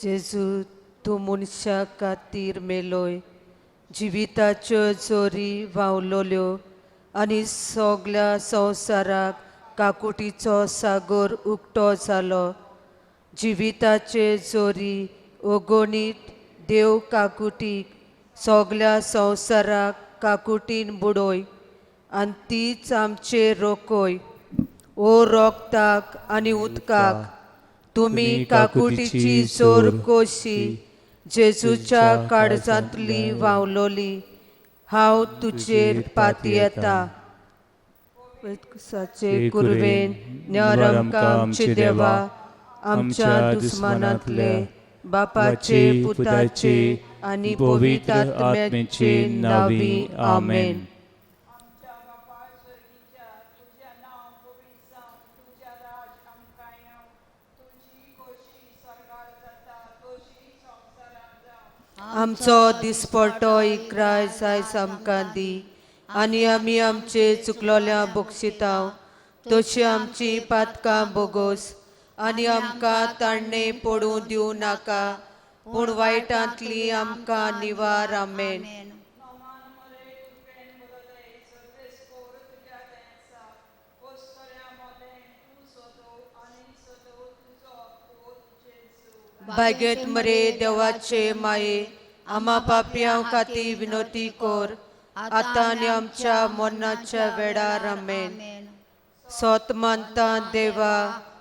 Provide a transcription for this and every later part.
जेजू, तूं मनशा खातीर मेलोय, जिविताच्यो जोरी व्हांवलोल्यो आनी सगल्या संवसाराक काकुटीचो सागर उक्तो जालो. जिविताचे जोरी अगणीत देव काकुटीक सगल्या संवसाराक काकुटीन बुडय आनी तीच आमचेर रोखय. ओ रोगताक आनी उदकाक तुमी काकुटीची जोर कशी जेजूच्या काळजांतली व्हांवलोली, हांव तुजेर पातयेता. साचे कुरवेन न्यार आमकां आमचे देवा, आमच्या दुस्मानांतले बापाचे, पुताचे आनी पवित्र आत्म्याचे नांवी, आमेन. आमच्या बापा स्वर्गीच्या, तुजें नांव पवित्र जावं, तुजें राज आमकां येवं, तुजी खोशी स्वर्गार जाता तशी संवसारांत जावं. आमचो दिसपट्टो इकराय आयज आमकां दी आनी आमी आमचे चुकलोल्या बक्षितांव तशी आमची पातकां बोगोस आनी आमकां ताणणे पडूं दिवं नाका, पूण वायटांतली आमकां निवार, आमेन. नमान मरे कृपेन भरले, सर्वेस्पोर तुज्या आसा, वस्तऱ्या मोदें तूं सदो आनी सदो तुजो पूत जेजू. भाग्यत मरे देवाचे माये, आमा पापयां खातीर विनोती कर, आतां आनी आमच्या मरणाच्या वेळार, आमेन. सोत मानता देवा,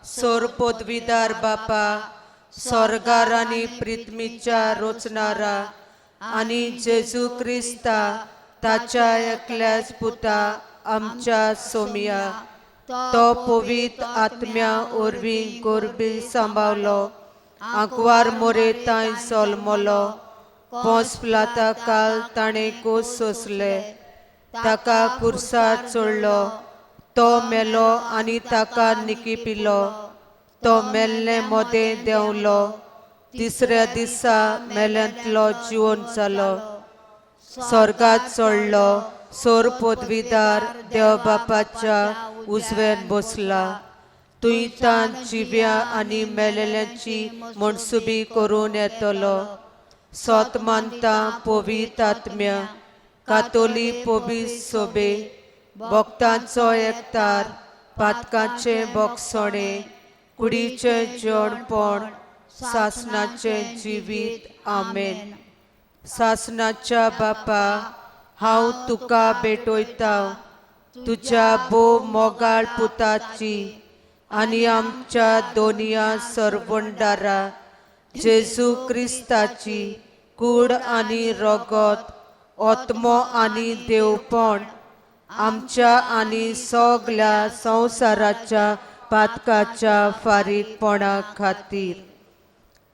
सोर पदवीदार बापा, स्वर्गार आनी प्रिथ्मीच्या रोचणारा आनी जेजू क्रिस्ता ताच्या एकल्याच पुता आमच्या सोमिया, तो पवित्र आत्म्या वरवीं गोरबी सांबावलो, आंकवार मोरे तांय जल्मलो, पोंस प्लाता काल ताणें कोस सोंसले, ताका कुर्सार चडलो, तो मेलो आनी ताका निकिपिलो, तो मेल्ले मोदें देंवलो, तिसऱ्या दिसा मेल्यांतलो जिवन जालो, स्वर्गात चडलो, सोर पदवीदार देव बापाच्या उजव्यान बसला, तुंय जिव्या आनी मेलेल्यांची मनसुबी करून येतलो. सोत मानता पवित्र आत्म्या, कातोली पवित्र सोबे, भक्तांचो एकतार, पातकांचें बोगसणें, कुडीचें जेवणपण, सासणाचें जिवीत, आमेन. सासणाच्या बापा, हांव तुका भेटयता तुज्या भोव मोगाळ पुताची आनी आमच्या दोनया सरवंडारा जेजू क्रिस्ताची कूड आनी रगत, आत्मो आनी देवपण आमच्या आनी सगल्या संवसाराच्या पातकाच्या फारीकपणा खातीर,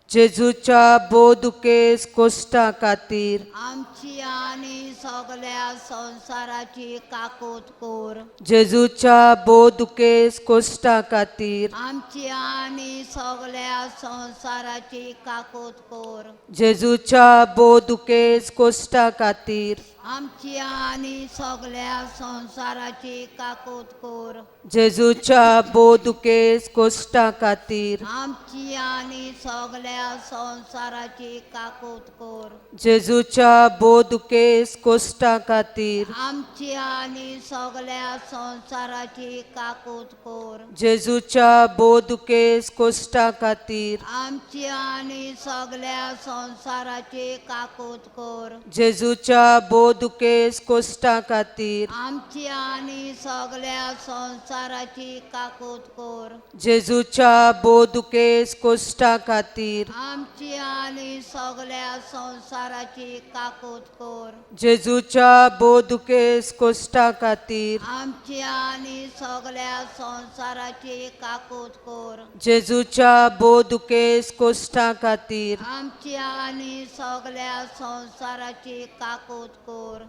जेजूच्या भोव दुखेस कोश्टा खातीर, आमची आनी सगल्या संवसाराची काकूत कर. जेजूच्या भोव दुखेस कोश्टा खातीर, आमची आनी सगल्या संवसाराची काकूत कर. जेजूच्या भोव दुखेस कोश्टा खातीर, आमची आनी सगल्या संवसाराची काकूत कर. जेजूच्या भोव दुखेस कोश्टा खातीर, आमची आनी सगल्या संवसाराची काकूत कर. जेजूच्या भोव दुखेस कोश्टा खातीर, आमची आनी सगल्या संवसाराची काकूत कर. जेजूच्या भोव दुखेस कोश्टा खातीर, आमची आनी सगल्या संवसाराची काकूत कर. जेजूच्या भोव दुखेस कोश्टा खातीर, आमची आनी सगल्या संवसाराची काकूत कर. जेजूच्या भोव दुखेस कोश्टा खातीर, आमची आनी सगल्या संवसाराची काकूत कर. जेजूच्या भोव दुखेस कोश्टा खातीर, आमची आनी सगल्या संवसाराची काकूत कर. जेजूच्या भोव दुखेस कोश्टा खातीर, आमची आनी सगल्या संवसाराची काकूत कर.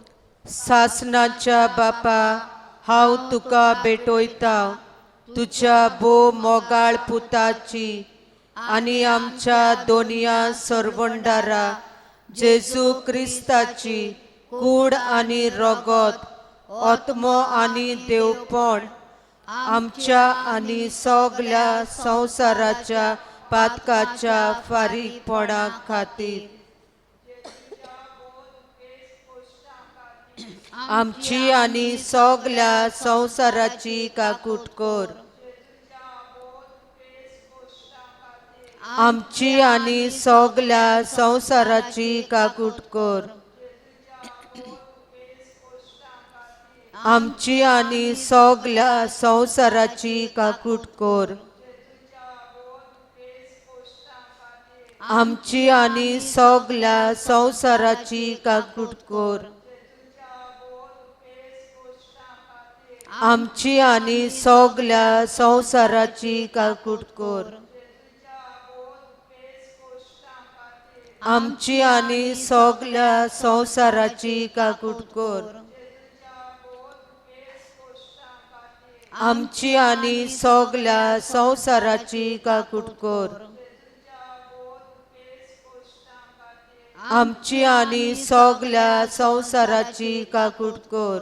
सासणाच्या बापा, हांव तुका भेटयता तुज्या भोव मोगाळ पुताची आनी आमच्या दोनया सरवंडारा जेजू क्रिस्ताची कूड आनी रगत, आत्मो आनी देवपण आमच्या आनी सगल्या संवसाराच्या पातकाच्या फारीकपणा खातीर आमची आनी सगल्या संवसाराची काकूट कर. आमची आनी सगल्या संवसाराची काकूट कर. आमची आनी सगल्या संवसाराची काकूट कर. आमची आनी सगल्या संवसाराची काकूट कर. आमची आनी सगल्या संवसाराची काकूट कर. आमची आनी सगल्या संवसाराची काकूट कर. आमची आनी सगल्या संवसाराची काकूट कर. आमची आनी सगल्या संवसाराची काकूट कर.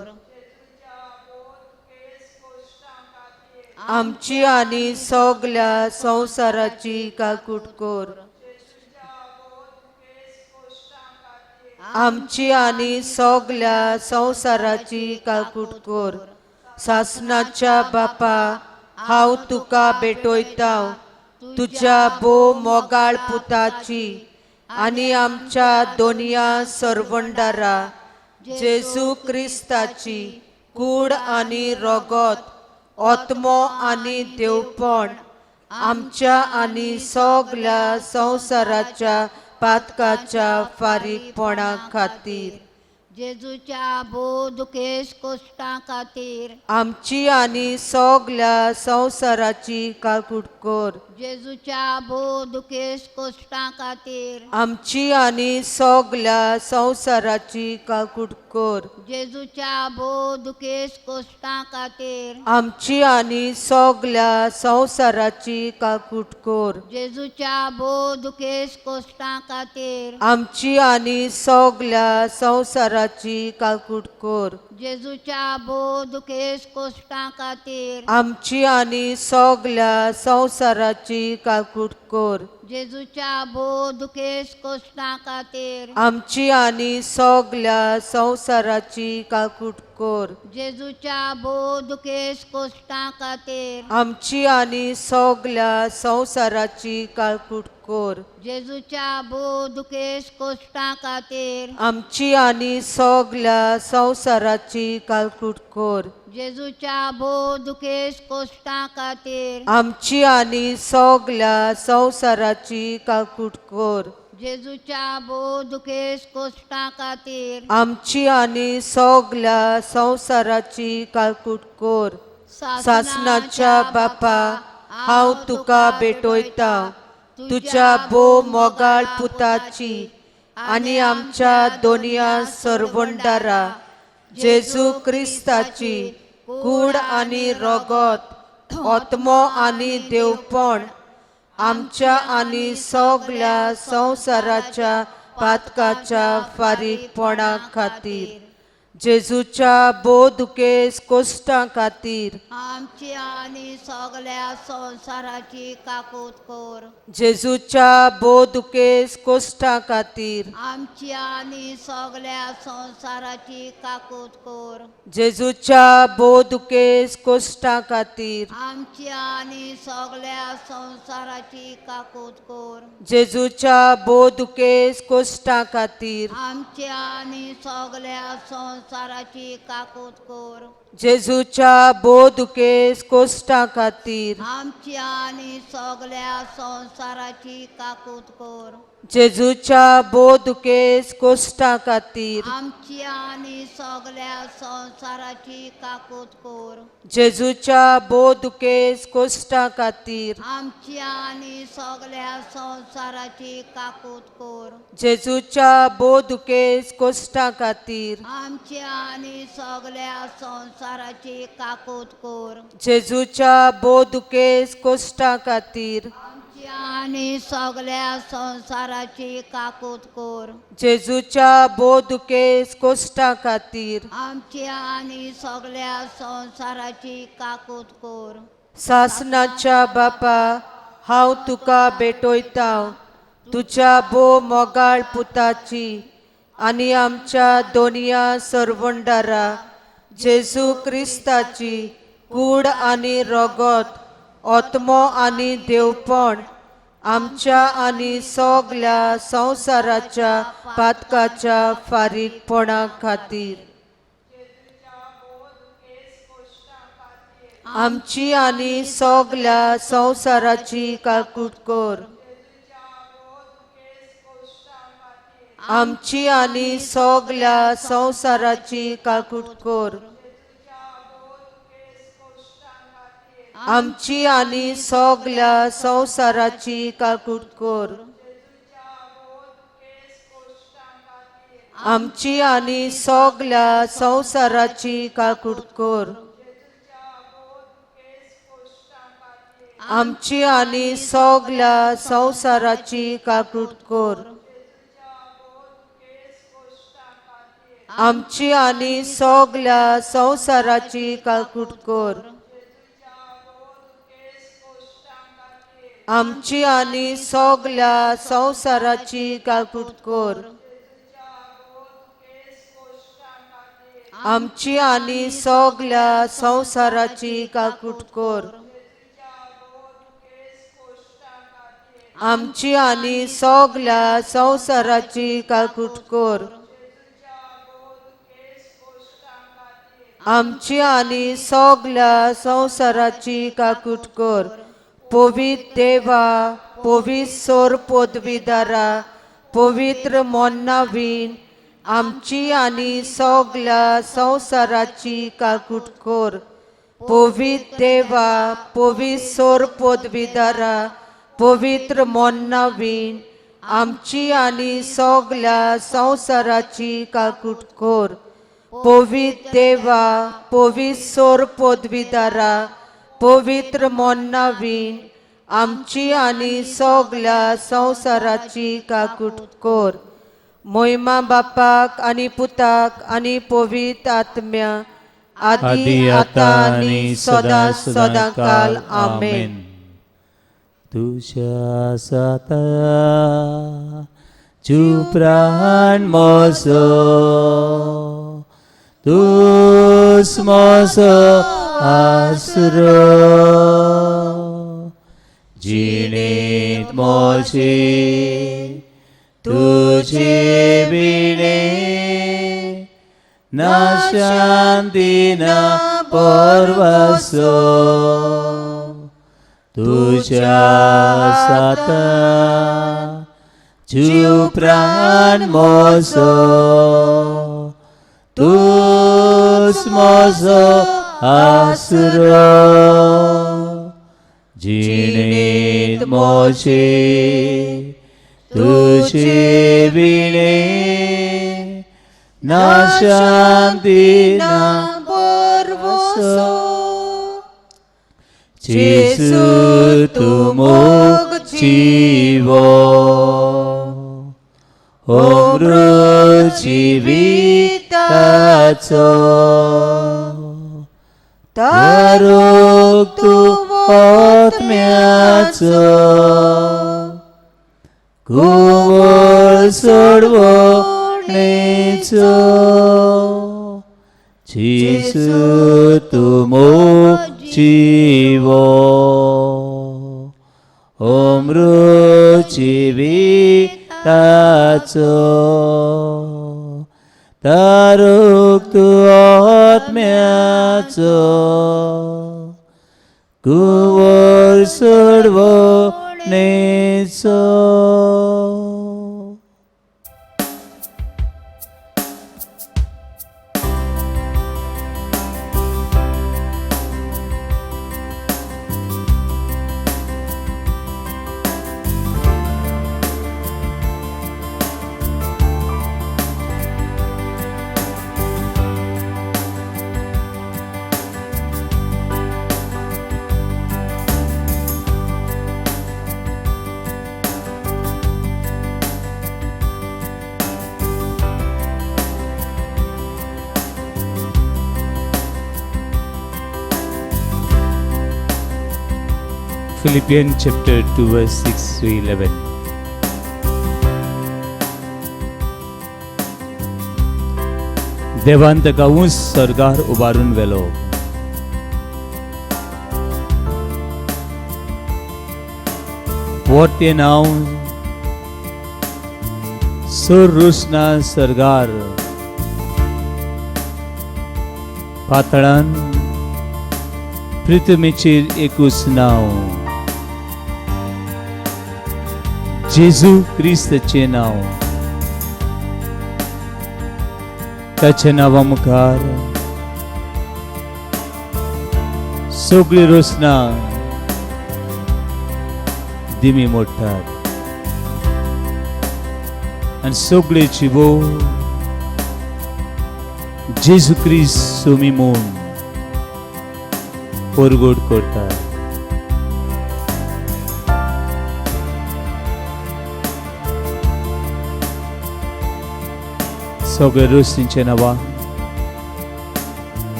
आमची आनी सगल्या संवसाराची काकूट कर. आमची आनी सगल्या संवसाराची काकूट कर. सासनाच्या बापा, हांव तुका भेटयता तुज्या भोव मोगाळ पुताची आनी आमच्या दोनया सरवंडारा जेजू क्रिस्ताची कूड आनी रगत, आत्मो आनी देवपण आमच्या आनी सगल्या संवसाराच्या पातकाच्या फारीकपणा खातीर जेजूच्या भो दुखेस कोश्टां खातीर आमची आनी सगल्या संवसाराची काकूट कर. जेजूच्या भो दुखेस कोश्टां खातीर आमची आनी सगल्या संवसाराची काकूट कर. जेजूच्या भो दुखेस कोश्टां खातीर आमची आनी सगल्या संवसाराची काकूट कर. जेजूच्या भो दुखेस कोश्टां खातीर आमची आनी सगल्या संवसाराची काकूट कर. जेजूच्या भो दुखेस कोश्टां खातीर आमची आनी सगल्या संवसाराची काकूट कर. जेजूच्या भो दुखेस कोश्टां खातीर आमची आनी सगल्या संवसाराची काकूट कर. जेजूच्या भो दुखेस कोश्टां खातीर आमची आनी सगल्या संवसाराची काकूट कर. जेजूच्या भो दुखेस कोश्टां खातीर आमची आनी सगल्या संवसाराची काकूट कर. जेजूच्या भो दुखेस कोश्टां खातीर आमची आनी सगल्या संवसाराची काकूट कर. जेजूच्या भो दुखेस कोश्टां खातीर आमची आनी सगल्या संवसाराची काकूट कर. सासनाच्या बापा, हांव तुका भेटयता तुज्या भोव मोगाळ पुताची आनी आमच्या दोनया सरवंडारा जेजू क्रिस्ताची कूड आनी रगत, आत्मो आनी देवपण आमच्या आनी सगल्या संवसाराच्या पातकाच्या फारीकपणा खातीर जेजूच्या भोव दुखेस कोश्टां खातीर आमची आनी सगल्या संवसाराची काकूत कर. जेजूच्या भोव दुखेस कोश्टां खातीर आमची आनी सगल्या संवसाराची काकूत कर. जेजूच्या भोव दुखेस कोश्टां खातीर आमची आनी सगल्या संवसाराची काकूत कर. जेजूच्या भोव दुखेस कोश्टां खातीर आमची आनी सगल्या संवसाराची काकूत कर. जेजूच्या भोव दुखेस कोश्टां खातीर आमची आनी सगल्या संवसाराची काकूत कर. जेजूच्या भोव दुखेस कोश्टां खातीर आमची आनी सगल्या संवसाराची काकूत कर. जेजूच्या भोव दुखेस कोश्टां खातीर आमची आनी सगल्या संवसाराची काकूत कर. जेजूच्या भोव दुखेस कोश्टां खातीर आमची आनी सगल्या संवसाराची काकूत कर. जेजूच्या भोव दुखेस कोश्टां खातीर आमची आनी सगल्या संवसाराची काकूत कर. जेजूच्या भोव दुखेस कोश्टां खातीर आमची आनी सगल्या संवसाराची काकूत कर. सासनाच्या बापा, हांव तुका भेटयता तुज्या भोव मोगाळ पुताची आनी आमच्या दोनया सरवंडारा जेजू क्रिस्ताची कूड आनी रगत, आत्मो आनी देवपण आमच्या आनी सगल्या संवसाराच्या पातकाच्या फारीकपणा खातीर। आमची आनी सगल्या संवसाराची काकूट कर। आमची आनी सगल्या संवसाराची काकूट कर। आमची आनी सगल्या संवसाराची काकूट कर। आमची आनी सगल्या संवसाराची काकूट कर। आमची आनी सगल्या संवसाराची काकूट कर। आमची आनी सगल्या संवसाराची काकूट कर। आमची आनी सगल्या संवसाराची काकूट कर। आमची आनी सगल्या संवसाराची काकूट कर। आमची आनी सगल्या संवसाराची काकूट कर। आमची आनी सगल्या संवसाराची काकूट कर। पवित्र देवा, पवित्र सोर पदवीदारा, पवित्र मोन्नावीन आमची आनी सगल्या संवसाराची काकूट कर। पवित्र देवा, पवित्र सोर पदवीदारा, पवित्र मोन्नावीन आमची आनी सगल्या संवसाराची काकूट कर। पवित्र देवा, पवित्र सोर पदवीदारा, पवित्र मोन्नावीन आमची आनी सगल्या संवसाराची काकूट कर। मोहिमा बापाक आनी पुताक आनी पवित्र आत्म्या, आदी आतां आनी सदां सदां काल। आमेन। तुझ्या साता जीव प्राण मोसो, तूच मोसो आसरो, जिणेंत मोशी तुझे विणे ना शांती ना परवसो, तुझ्या साता जीव प्राण मोसो, तूच मोसो आसरो, जिणेंत मोशी तुझे विणे ना शांती ना परवसो। जेजू तूं मोग जिवो, अमृत जिविताचो, तारूक तूं आत्म्याचो, कुंवर सोडवणेचो, जेजू तूं मोग जिवो, अमृत जिविताचो, तारूक तूं आत्म्याचो, कुंवर सोडवणेचो। Philippians chapter 2 verse 6 to 11. देवान ताका ऊंच स्वर्गार उबारून व्हेलो. वोटें नांव सुररुसना सरगार पातळान पृथ्वीचेर एकूच नांव, जेजू क्रिस्ताचें नांव. ताच्या नांवा मुखार सगळी रोसना दिमी मोडटात आनी सगळे जिबो जेजू क्रिस्त सोमी म्हूण परगोड करतात. सगळे रोसनीचे नांवा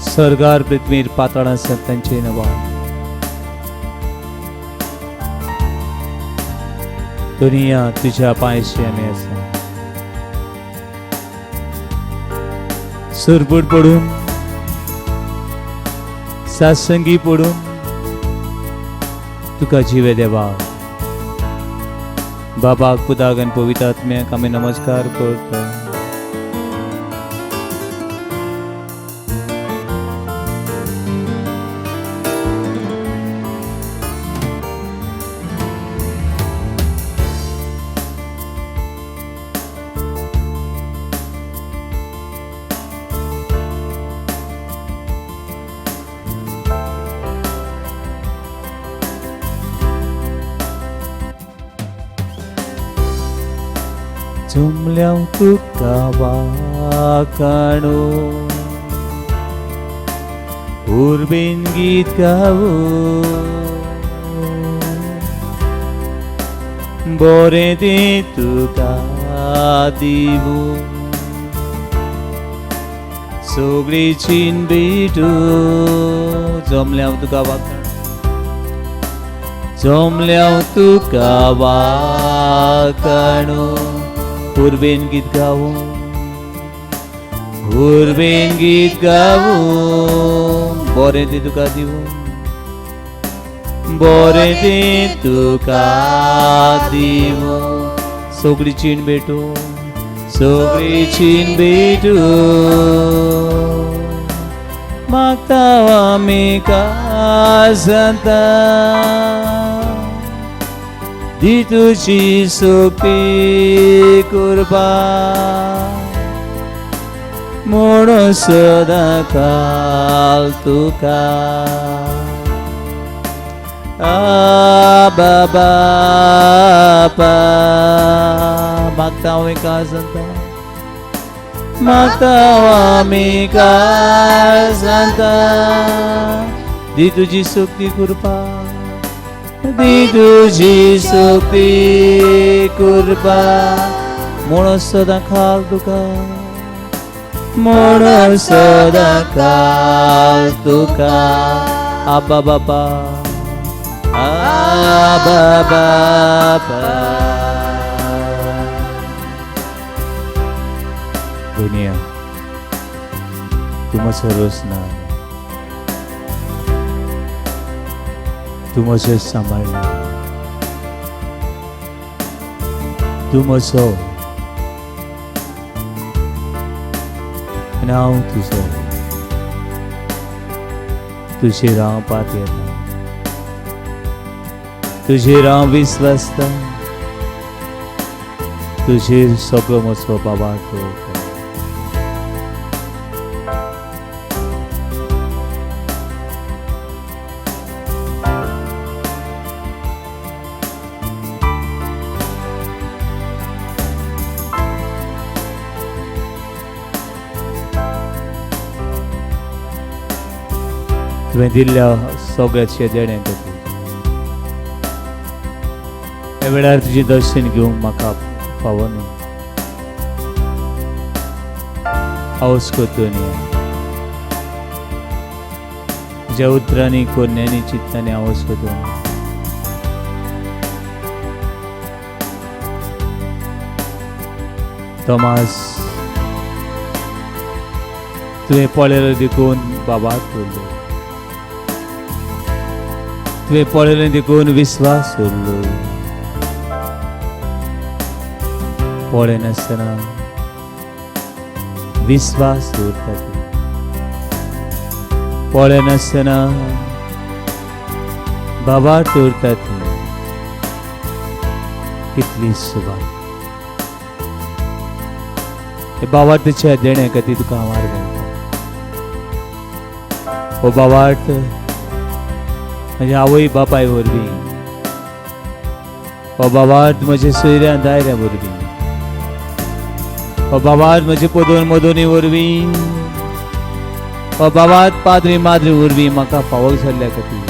स्वर्गार पृथ्वीर पातळां संतांचे नांवा दुनिया तुझ्या पांयशी आमी आसा. सुरबूट पडून, सासंगी पडून तुका जिवे देवा बाबाक पुताक आनी पवित्र आत्म्याक आमी नमस्कार करता. जमल्याव तुका वाखाणो उर्बेन गीत गावो, बरें तें तुका दिवो, सगळी चीन भेटू. जमल्याव तुका वाखाणो, जमल्याव तुका वाखाणो उर्बेन गीत गावो, उर्बेन गीत गावो, बरें तें तुका दिवो, बरें तें तुका दिवो, सगळी चीन भेटू, सगळी चीन भेटू. मागता आमी काजंता दी तुजी सोपी कुर्बा, म्हणून सदां काल तुका आबा बापा. मागता आमी काजंता, मागता आमी काजंता दी तुजी सोपी कुर्बा, दी तुजी सोपी कुर्बा, म्हणून सदां खाल तुका, म्हणून सदां खाल तुका आबा बापा, आबा बापा. दुनिया तूं म्हजो रोसना, तूं म्हजो सांबाळना, तूं म्हजो आनी हांव तुजो. तुजेर हांव पातयेता, तुजेर हांव विस्वासता, तुजेर सगळो म्हजो बाबा दवरता. तुवें दिल्ल्या सगळ्याचे देणें खातीर ह्या वेळार तुजें दर्शन घेवंक म्हाका फावो न्हय. हांवच करतो न्ही तुज्या उतरांनी कोन्यांनी चिंतनांनी हांवच करतो. तोमास तुवें पळयलें देखून बाबा उरलो, तुवें पळयलें देखून विस्वास उरलो. पळयनासतना विस्वास उरता, पळयनासतना बाबा उरता. ती कितली सुवात हे बाबार्थच्या देण्या खातीर तुका हांव आर्गां घालता. हो बाबार्थ म्हज्या आवय बापाय वरवीं, हो बाबार्थ म्हज्या सोयऱ्या दायऱ्या वरवीं, हो बाबार्थ म्हजे पदोन मदोनी वरवीं, हो बाबार्थ पाद्री माद्री वरवीं म्हाका फावो जाल्ल्या खातीर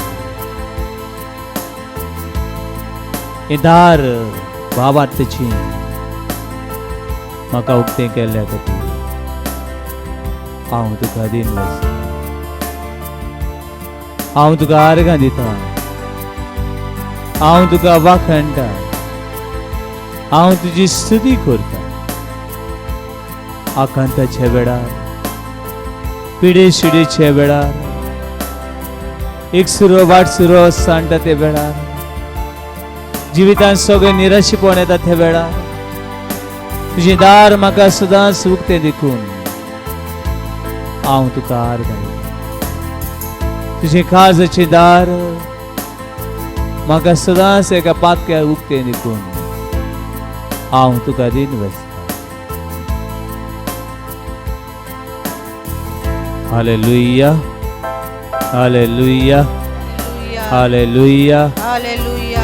हें दार बाबार्थचें म्हाका उक्तें केल्ल्या खातीर हांव तुका दीन वचता, हांव तुका आर्गां दिता, हांव तुका वाखणटा, हांव तुजी स्तुती करता. आकांताच्या वेळार, पिडे शिडेच्या वेळार, एक सुरो वाट सुरो सांडटा ते वेळार, जिवितांत सगळें निराशेपण येता त्या वेळार, तुजें दार म्हाका सदांच उक्तें देखून हांव तुका आर्गां दिता. तुजें काळजाचें दार म्हाका सदांच एका पातक्यार उक्तें देखून हांव तुका दीन वचता. Hallelujah, hallelujah, hallelujah,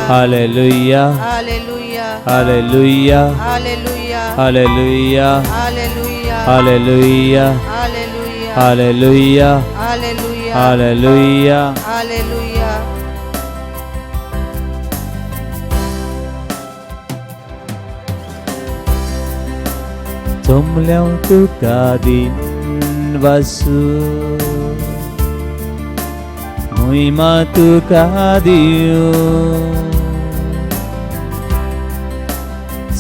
hallelujah, hallelujah, hallelujah, hallelujah, hallelujah, hallelujah. जमल्याव तुका दिन वासू, महिमा तुका दिवं,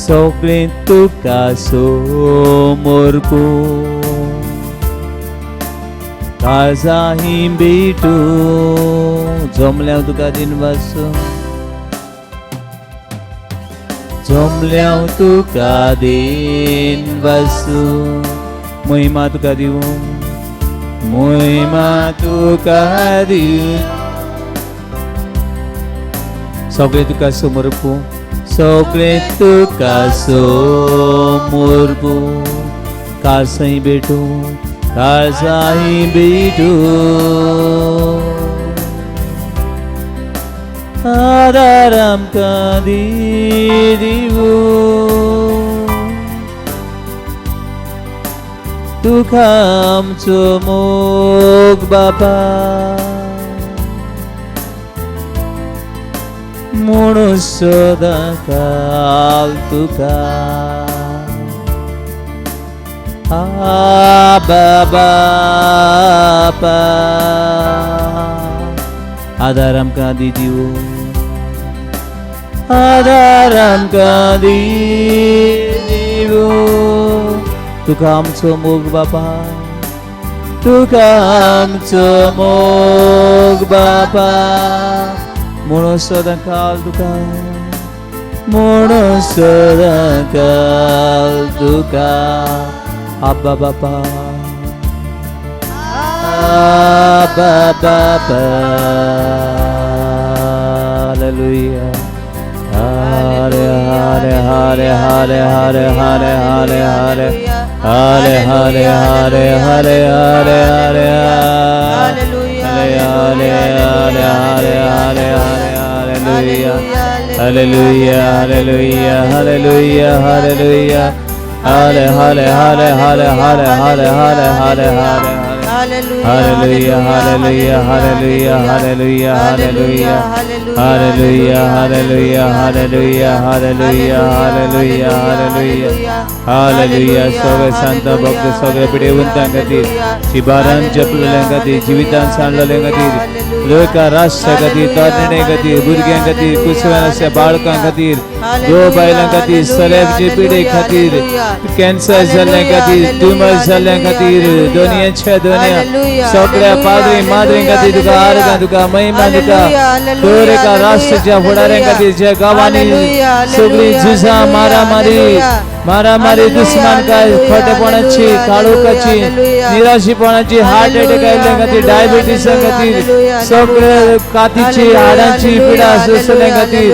सगळें तुका समर्पूं, काळजाही भेटूं. जमल्याव तुका दिन वासू, जमल्याव तुका दिन वासू, महिमा तुका दिवं, महिमा तुका दिवं, सगळें तुका समर्पूं, सगळें तुका समर्पूं, काळजांय भेटूं, काळजांय भेटूं, आदार आमकां दिवं, तुका आमचो मोग बापा, म्हणून सदां काल तुका आबा बापा. आदार आमकां दिवं, आदार आमकां दिवं, तुका आमचो मोग बापा, तुका आमचो मोग बापा, म्हणून सदां काल तुका, म्हणून सदां काल तुका आब्बा बापा, आब्बा बापा. Hallelujah, Hare Hare Hare Hare Hare Hare Hare Hare Hare Hare Hare Hare Hare Hare Hare Hare Hare Hare Hare. Hallelujah, hallelujah, hallelujah, hallelujah, hallelujah, Hare Hare Hare Hare Hare Hare Hare Hare Hare. Hallelujah, hallelujah, hallelujah, hallelujah, hallelujah, hallelujah, hallelujah, hallelujah, hallelujah, hallelujah, hallelujah, hallelujah. सगळे संत भक्त सगळे पिडेवंतां खातीर, शिबारान जपलेल्यां खातीर, जिवितान सांडलेल्यां खातीर, लोका राष्ट्रा खातीर, तरणे खातीर, भुरग्यां खातीर, कुसव्यान आसल्या बाळकां खातीर, घोव बायलां खातीर, सऱ्याचे पिडे खातीर, कॅन्सर जाल्ल्या खातीर, ट्युमर जाल्ल्या खातीर, दोनयांच्या दोनया सगळ्या पाद्री माद्री खातीर तुका आर्गां, तुका महिमा दिता. दर एका राष्ट्राच्या फुडाऱ्यां खातीर, ज्या गांवांनी सगळीं झुजां, मारामारी मारामारी, दुस्मानकाय, खोटेपणाची, काळोखाची, निराशीपणाची, हार्ट अटॅक आयिल्ल्या खातीर, डायबिटीसा खातीर, सगळे कातीची हाडांची पिडा सोंसल्या खातीर,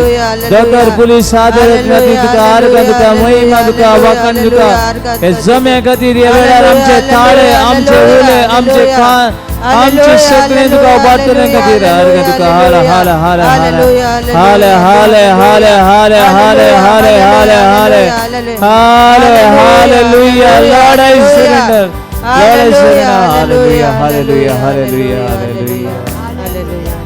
दोतोर पुलीस आदर खातीर तुका आर्गां, तुका महिमा, तुका वाखाण तुका. हे जम्या खातीर ह्या वेळार आमचे ताळे, आमचे उले, आमचे कान, आमचे सगळे तुका उबारतले खातीर आर्गां तुका. हाल हाल हाल हाल हाल हाल हाल हाल हाल हाल हाल हाल हाल. Hallelujah. Lord, I surrender. Lord, I surrender. Hallelujah, hallelujah, hallelujah, hallelujah. Hallelujah.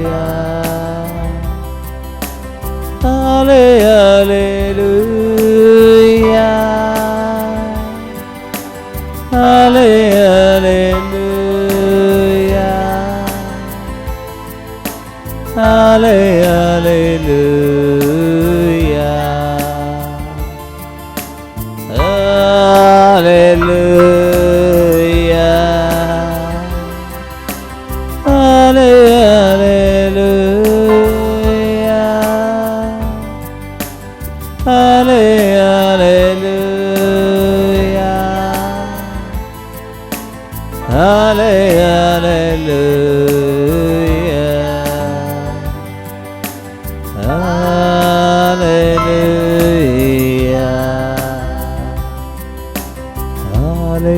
Hallelujah. Hallelujah. Hallelujah. Hallelujah. Hallelujah. Hallelujah. Hallelujah. Hallelujah. Hallelujah. Hallelujah. Hallelujah. Hallelujah.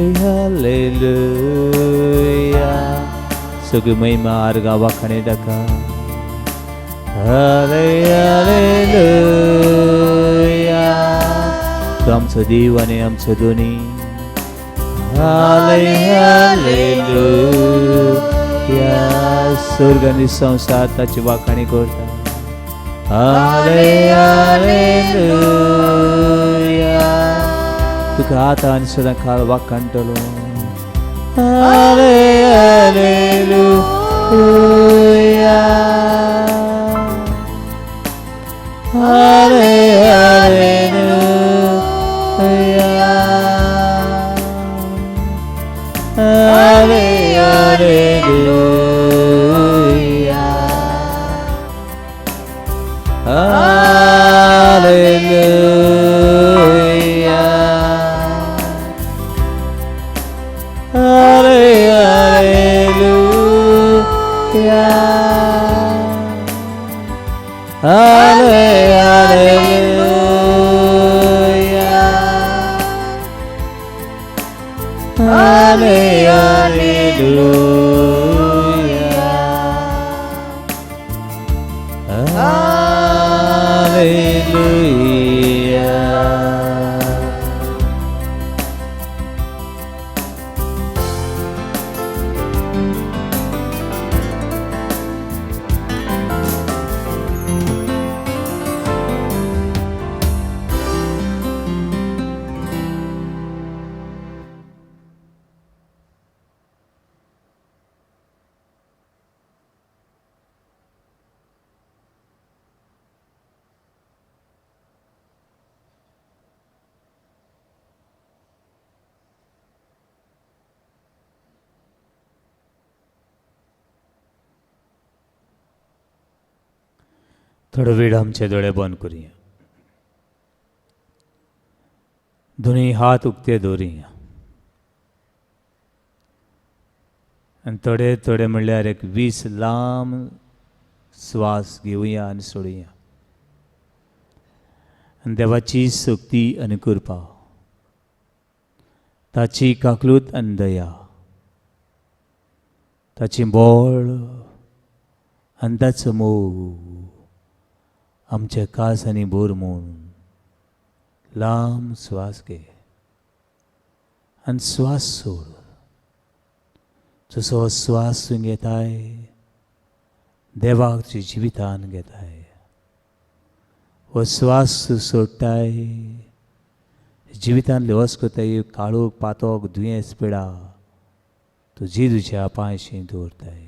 Hallelujah. सगळी महिमा आर्गां वाखाणे ताका. Hallelujah. तो आमचो देव आनी आमचो दोनी. Hallelujah. स्वर्ग आनी संवसार ताची वाखाणी करता. Hallelujah. तुका आतां आनी सदां काळ वाखाणटलो. Hallelujah. Hallelujah. Hallelujah. Hallelujah. Hallelujah. Hallelujah. Hallelujah. Hallelujah. थोडो वेळ आमचे दोळे बंद करुया, दोनूय हात उक्ते दवरुया. आनी थोडे थोडे म्हणल्यार एक 20 लांब स्वास घेवया आनी सोडुया आनी देवाची शक्ती आनी कृपा, ताची काकलूत आनी दया, ताची बळ आनी ताचो मोग आमच्या कास आनी बोर म्हूण लांब स्वास घे आनी स्वास सोड. जसो स्वास तूं घेताय देवाक तुज्या जिवितान घेताय, हो स्वास तूं सोडटाय जिवितांतले अस्कताय काळोख पातोक दुयेंस पिडा तुजी तुज्या पांयशी दवरताय.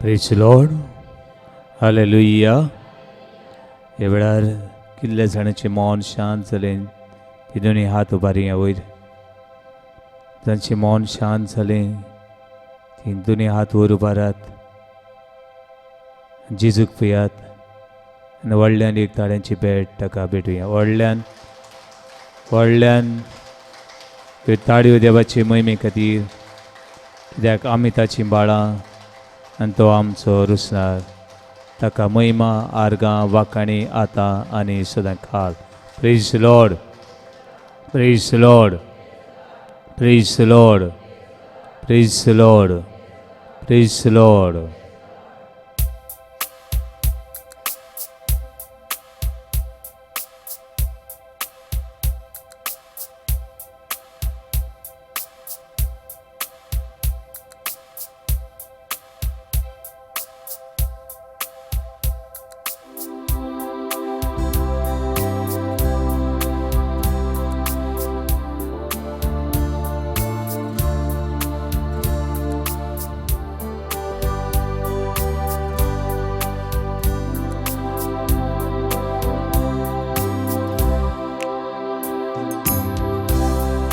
Praise Lord, hallelujah. ह्या वेळार कितल्या जाणांचें मौन शांत जालें ती दोनी हात उबारया वयर. जांचें मौन शांत जालें ती दोनी हात वयर उबारात, जेजूक पळयात आनी व्हडल्यान एक ताळ्यांची भेट ताका भेटुया. व्हडल्यान व्हडल्यान ह्यो ताळयो देवाचे मोहिमे खातीर, कित्याक आमी ताचीं बाळां आनी तो आमचो रुसणार. ताका महिमा आर्गां वाखाणी आतां आनी सदां खाल. Praise Lord, praise Lord, praise Lord, praise Lord, praise Lord.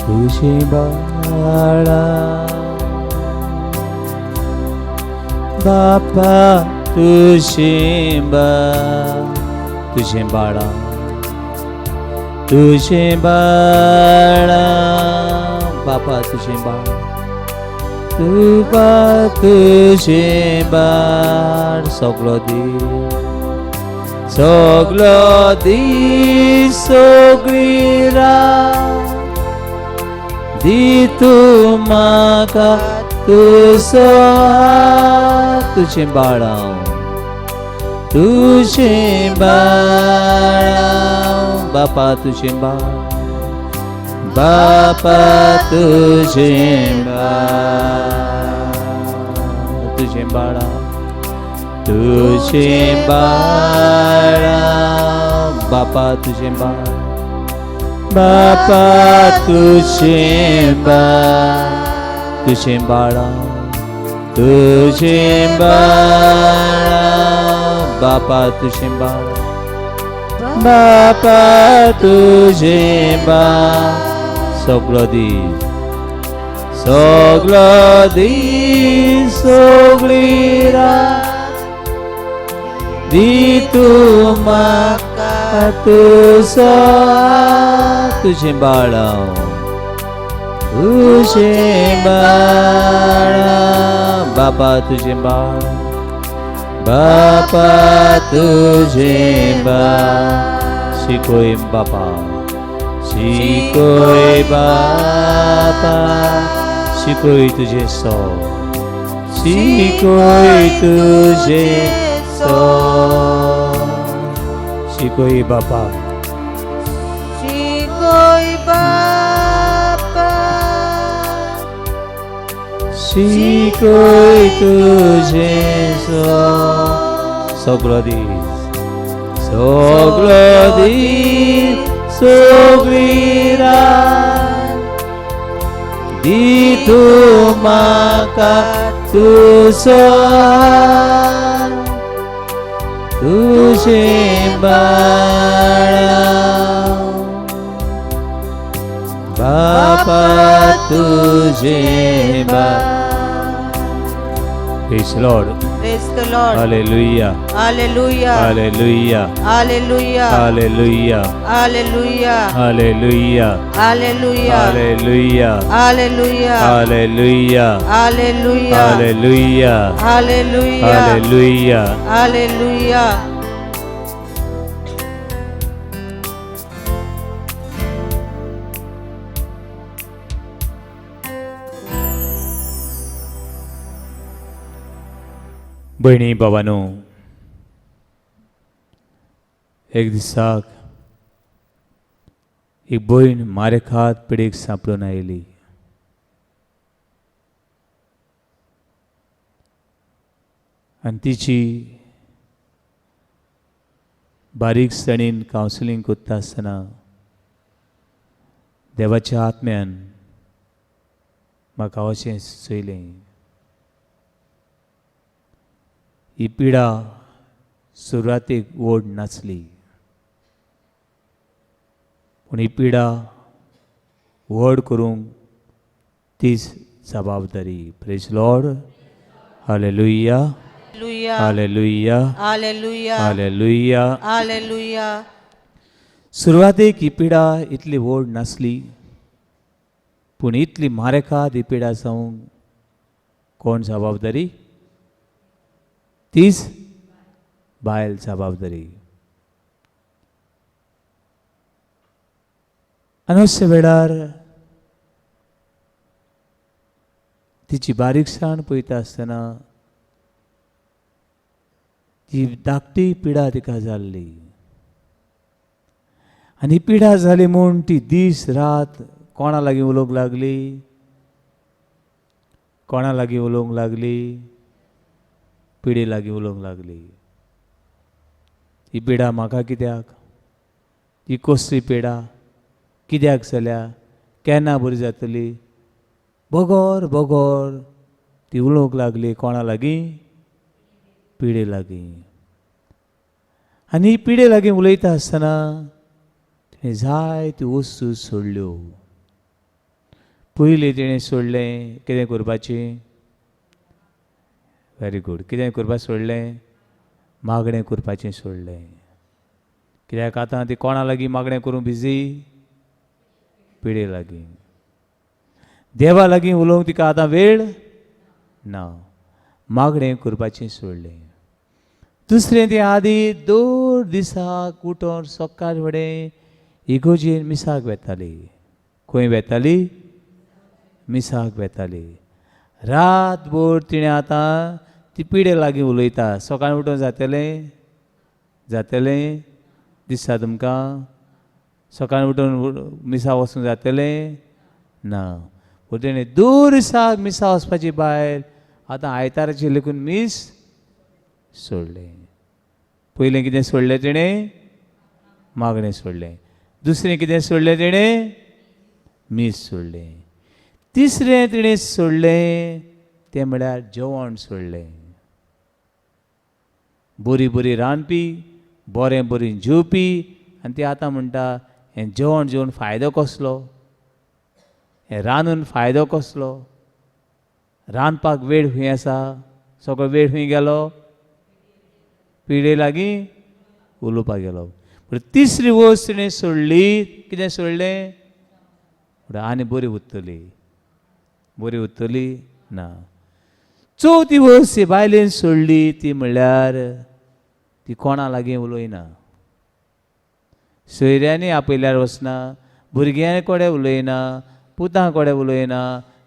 तुझे बाळा बापा, तुझे बा, तुझे बाळा, तुझे बाळा बापा, तुझे बाळा, तू बा तुझे बाळ. सगळो दीस, सगळो दीस, सगळी रात दी तूं म्हाका तुजो हात. तुजें बाळांव, तुजें बाळांव बापा तुजें बाळ, बापा तुजें बाळ, तुजें बाळा, तुजें बाळा, बापा तुजें बाळ, बापा तुजें बाळ, तुजें बाळा, तुजें बाळा, बापा तुजें बाळ, बापा तुजें बाळ. सगलो दीस, सगलो दीस, सगळी रात दी तूं म्हाका तुजो हात. तुजें बाळा, तुजें बाळा, बापा तुजें बाळ, बापा तुजें बाळ. शिकोय बापा, शिकोय बापा, शिकोय तुजें सो, शिकोय तुजें सो, शिकोय बापा, शिकोय बापा, शिकोय तुजें सो. सगलो दीस, सगलो दीस, सगळी रात दी तूं म्हाका तुजो हात. तुजें बाळा, बापा तुजें बाळ. Praise the Lord. Praise the Lord. Hallelujah. Hallelujah. Hallelujah. Hallelujah. Hallelujah. Hallelujah. Hallelujah. Hallelujah. Hallelujah. Hallelujah. Hallelujah. Hallelujah. Hallelujah. Hallelujah. Hallelujah. Hallelujah. भयणी बाबानो, एक दिसाक एक भयण मारेखात पिडेक सांपडून आयली. आनी तिची बारीकसाणीन कावन्सिलींग करता आसतना देवाच्या आत्म्यान म्हाका अशें सुचयलें, ही पिडा सुरवातेक व्हड नासली, पूण ही पिडा व्हड करूंक तीच जबाबदारी. Praise Lord. Hallelujah. Hallelujah. Hallelujah. Hallelujah. Hallelujah. Hallelujah. सुरवातेक ही पिडा इतली व्हड नासली, पूण इतली मारेकाद ही पिडा जावंक कोण जबाबदारी? तीच बायल जबाबदारी. आनी अशे वेळार तिची बारीकसाण पळयता आसतना ती धाकटी पिडा तिका जाल्ली, आनी पिडा जाली म्हूण ती दीस रात कोणा लागीं उलोवंक लागली, कोणा लागीं उलोवंक लागली, पिडे लागीं उलोवंक लागली. ही पिडा म्हाका कित्याक, ही कसली पिडा, कित्याक जाल्या, केन्ना बरी जातली, बगर बगर ती उलोवंक लागली. कोणा लागीं? पिडे लागीं. आनी पिडे लागीं उलयता आसतना तिणें जायत्यो वस्तू सोडल्यो. पयलीं तिणें सोडलें कितें करपाचें? Very good. कितें करपाक सोडलें? मागणें करपाचें सोडलें. कित्याक आतां ती कोणा लागीं मागणें करूंक बिजी? पिडे लागीं. देवा लागीं उलोवंक तिका आतां वेळ ना. मागणें करपाचें सोडलें. दुसरें, ती आदी दर दिसाक उठोन सकाळ फुडें इगोजेन मिसाक वेताली. खंय वेताली? मिसाक वेताली. रातभर तिणें आतां ती पिडे लागीं उलयता. सकाळीं उठोन जातलें, जातलें दिसता तुमकां? सकाळीं उठून मिसा वचूंक जातलें ना. पूण तेणें दर दिसाक मिसा वचपाची बायल आतां आयताराचें लेगून मीस सोडलें. पयलें कितें सोडलें तेणें? मागणें सोडलें. दुसरें कितें सोडलें तेणें? मीस सोडलें. तिसरें तिणें सोडलें तें म्हळ्यार जेवण सोडलें. बरी बरी रांदपी, बरें बरी जेवपी, आनी ती आतां म्हणटा हें जेवण जेवन फायदो कसलो, हें रांदून फायदो कसलो, रांदपाक वेळ खंय आसा, सगळो वेळ खंय गेलो, पिडे लागीं उलोवपाक गेलो. पूण तिसरी वस्त तिणें सोडली. कितें सोडलें? आनी बरी उरतली, बरी उरतली ना. चवथी वस्त बायलेन सोडली ती म्हणल्यार ती कोणा लागीं उलयना, सोयऱ्यांनी आपयल्यार वचना, भुरग्यां कडेन उलयना, पुतां कडेन उलयना,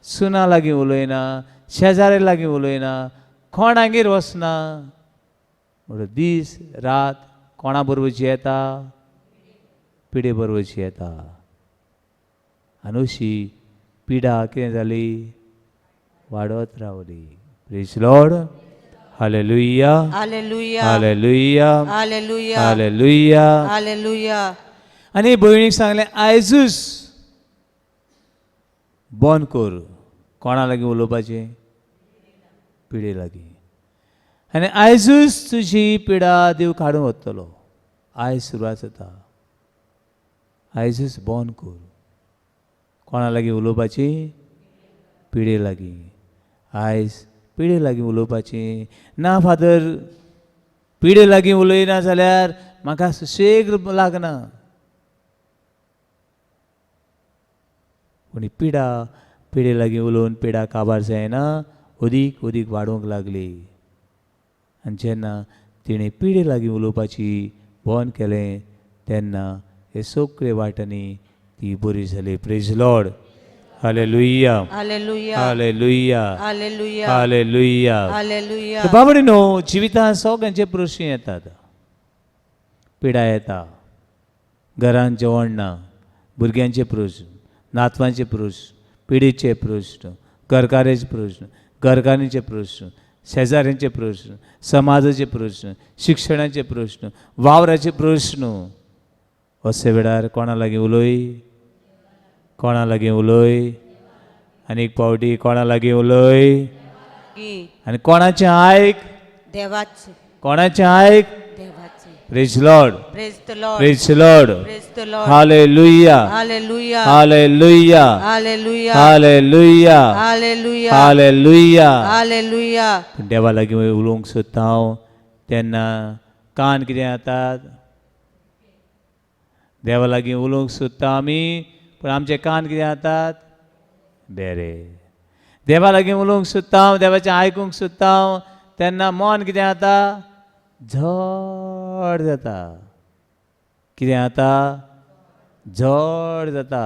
सुना लागीं उलयना, शेजारी लागीं उलयना, कोणागेर वचना. म्हणून दीस रात कोणा बरोबर जियेता? पिडे बरोबर जियेता. आनी अशी पिडा कितें जाली? वाडत रावली. Praise Lord. Hallelujah, hallelujah, hallelujah, hallelujah, hallelujah, hallelujah. आनी भयणीक सांगलें आयजूच बंद कर. कोणा लागीं उलोवपाचें? पिडे लागीं. आनी आयजूच तुजी पिडा देव काडून वतलो. आयज सुरवात जाता. आयजूच बंद कर. कोणा लागीं उलोवपाची? पिडे लागीं. आयज पिडे लागीं उलोवपाची ना फादर, पिडे लागीं उलयना जाल्यार म्हाका सुशेग लागना. पूण पिडा पिडे लागीं उलोवन पिडा काबार जायना, अदीक अदीक वाडोवंक लागली. आनी जेन्ना तिणें पिडे लागीं उलोवपाची बंद केलें तेन्ना हे सगळे वाटांनी ती बरी जाली. Praise Lord. Hallelujah, hallelujah, hallelujah, hallelujah, hallelujah. Hallelujah. बाबडी न्हू, जिवितांत सगळ्यांचे प्रश्न येतात, पिडा येता, घरांत जेवण ना, भुरग्यांचे प्रश्न, नातवांचे प्रश्न, पिडीचे प्रश्न, घरकाराचे प्रश्न, घरकान्नीचे प्रश्न, शेजाऱ्यांचे प्रश्न, समाजाचे प्रश्न, शिक्षणाचे प्रश्न, वावराचे प्रश्न. अशे वेळार कोणा लागीं उलय? कोणा लागीं उलय? आनी एक पावटी कोणा लागीं उलय? आनी कोणाचें आयक? देवाचें. कोणाचें आयक? देवाचें. Praise Lord, praise the Lord, praise Lord. Praise the Lord. Hallelujah, hallelujah, hallelujah, hallelujah, hallelujah, hallelujah, hallelujah. Hallelujah. पूण देवा लागीं उलोवंक सोदता हांव तेन्ना कान कितें जातात? देवा लागीं उलोवंक सोदता आमी, पूण आमचे कान कितें जातात? बेरे. देवा लागीं उलोवंक सोदता हांव, देवाचें आयकूंक सोदता हांव, तेन्ना मन कितें जाता? झड जाता. कितें जाता? झड जाता.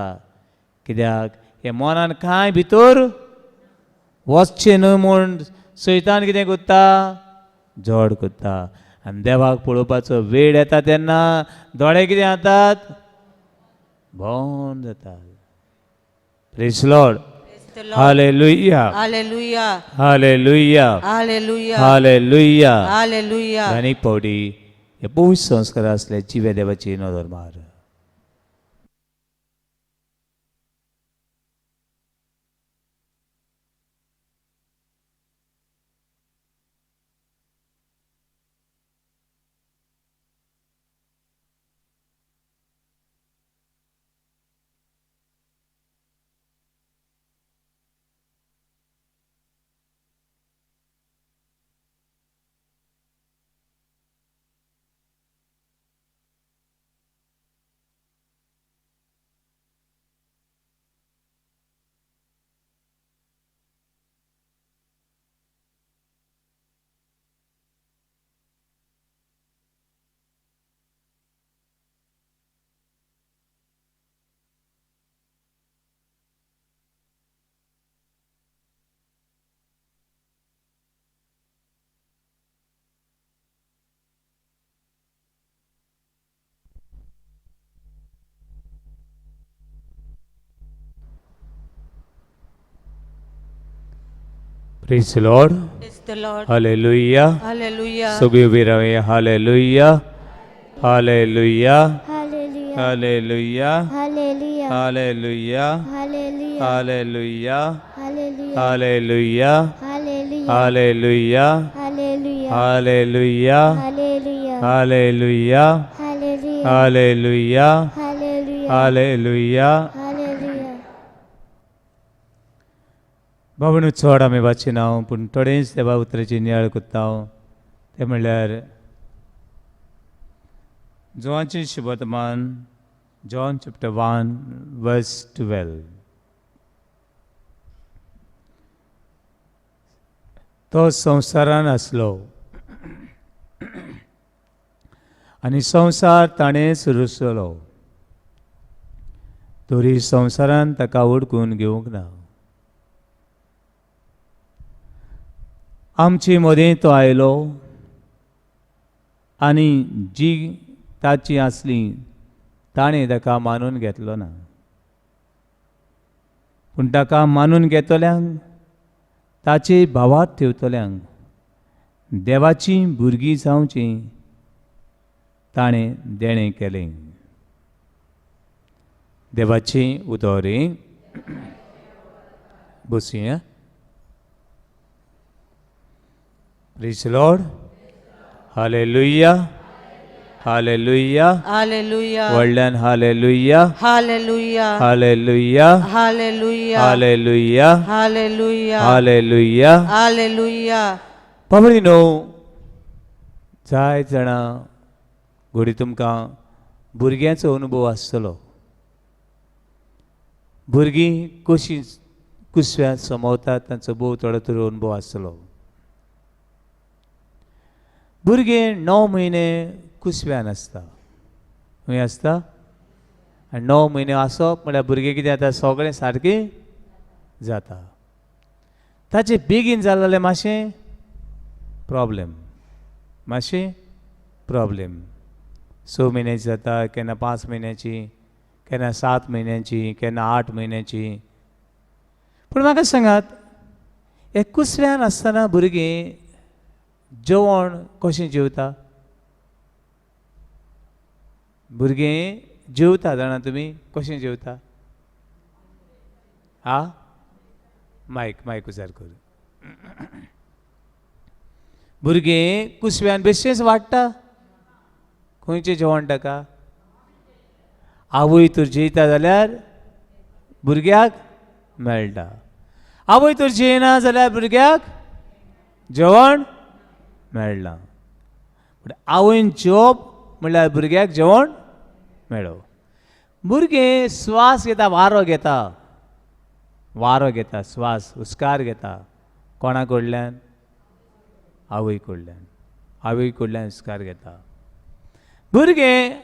कित्याक? हे मनान कांय भितर वचचें न्हय म्हूण सैतान कितें करता? झड करता. आनी देवाक पळोवपाचो वेळ येता तेन्ना दोळे कितें जातात? बंद जातात. Praise Lord. Hallelujah, hallelujah, hallelujah, hallelujah, hallelujah. Hallelujah. आनीक फावटी हे पवित्र संस्कार आसले जिव्या देवाची नदर मार. Praise Lord. Praise the Lord. Hallelujah. Hallelujah. सगळी उबी रावया. Hallelujah, hallelujah, hallelujah, hallelujah, hallelujah, hallelujah, hallelujah, hallelujah, hallelujah, hallelujah, hallelujah, hallelujah, hallelujah, hallelujah, hallelujah, hallelujah, hallelujah, hallelujah, hallelujah, hallelujah. Hallelujah. बाबणू चड आमी वाचिना पूण थोडेंच देवा उतराची नियाळ करता. तें म्हणल्यार जोवांचें शुभवर्तमान, John chapter 1 verse 12. तो संवसारान आसलो आनी संवसार ताणेंच रुसलो, तरी संवसारान ताका वळखून घेवंक ना. आमचे मदें तो आयलो आनी जी ताची आसली ताणें ताका मानून घेतलो ना, पूण ताका मानून घेतल्यांक, ताचे भावात ठेवतल्यांक देवाचीं भुरगीं जावचीं ताणें देणें केलें. देवाचें उतर. बसया. Praise Lord. Hallelujah, hallelujah. Hallelujah. व्हडल्यान hallelujah. Hallelujah. Hallelujah. Hallelujah. Hallelujah. Hallelujah. Hallelujah. Hallelujah. बाबडी न्हू, जाय जाणां घोडी तुमकां भुरग्यांचो अनुभव आसतलो. भुरगीं कशीं कुसव्यांत समवतात तांचो भोव थोडो थोडो अनुभव आसतलो. भुरगें 9 म्हयने कुसव्यान आसता, खंय आसता? आनी 9 म्हयने आसप म्हळ्यार भुरगें कितें जाता, सगळें सारकें जाता. ताचें बेगीन जालें जाल्यार मातशें प्रॉब्लेम, मातशें प्रॉब्लेम. 6 म्हयन्याची जाता, केन्ना 5 म्हयन्याची, केन्ना 7 म्हयन्याची, केन्ना 8 म्हयन्याची. पूण म्हाका सांगात, हे कुसव्यान आसतना भुरगीं जेवण कशें जेवता? भुरगीं जेवता जाणा तुमी कशें जेवता? आ मायक मायक उजार कर. भुरगीं कुसव्यान बेश्टेंच वाडटा. खंयचें जेवण ताका? आवय तर जेयता जाल्यार भुरग्याक मेळटा, आवय तर जेयना जाल्यार भुरग्याक जेवण मेळना. पूण आवयन जेवप म्हणल्यार भुरग्याक जेवण मेळो. भुरगें स्वास घेता, वारो घेता, वारो घेता, स्वास हुस्कार घेता. कोणा कडल्यान? आवय कडल्यान. आवय कडल्यान हुस्कार घेता. भुरगें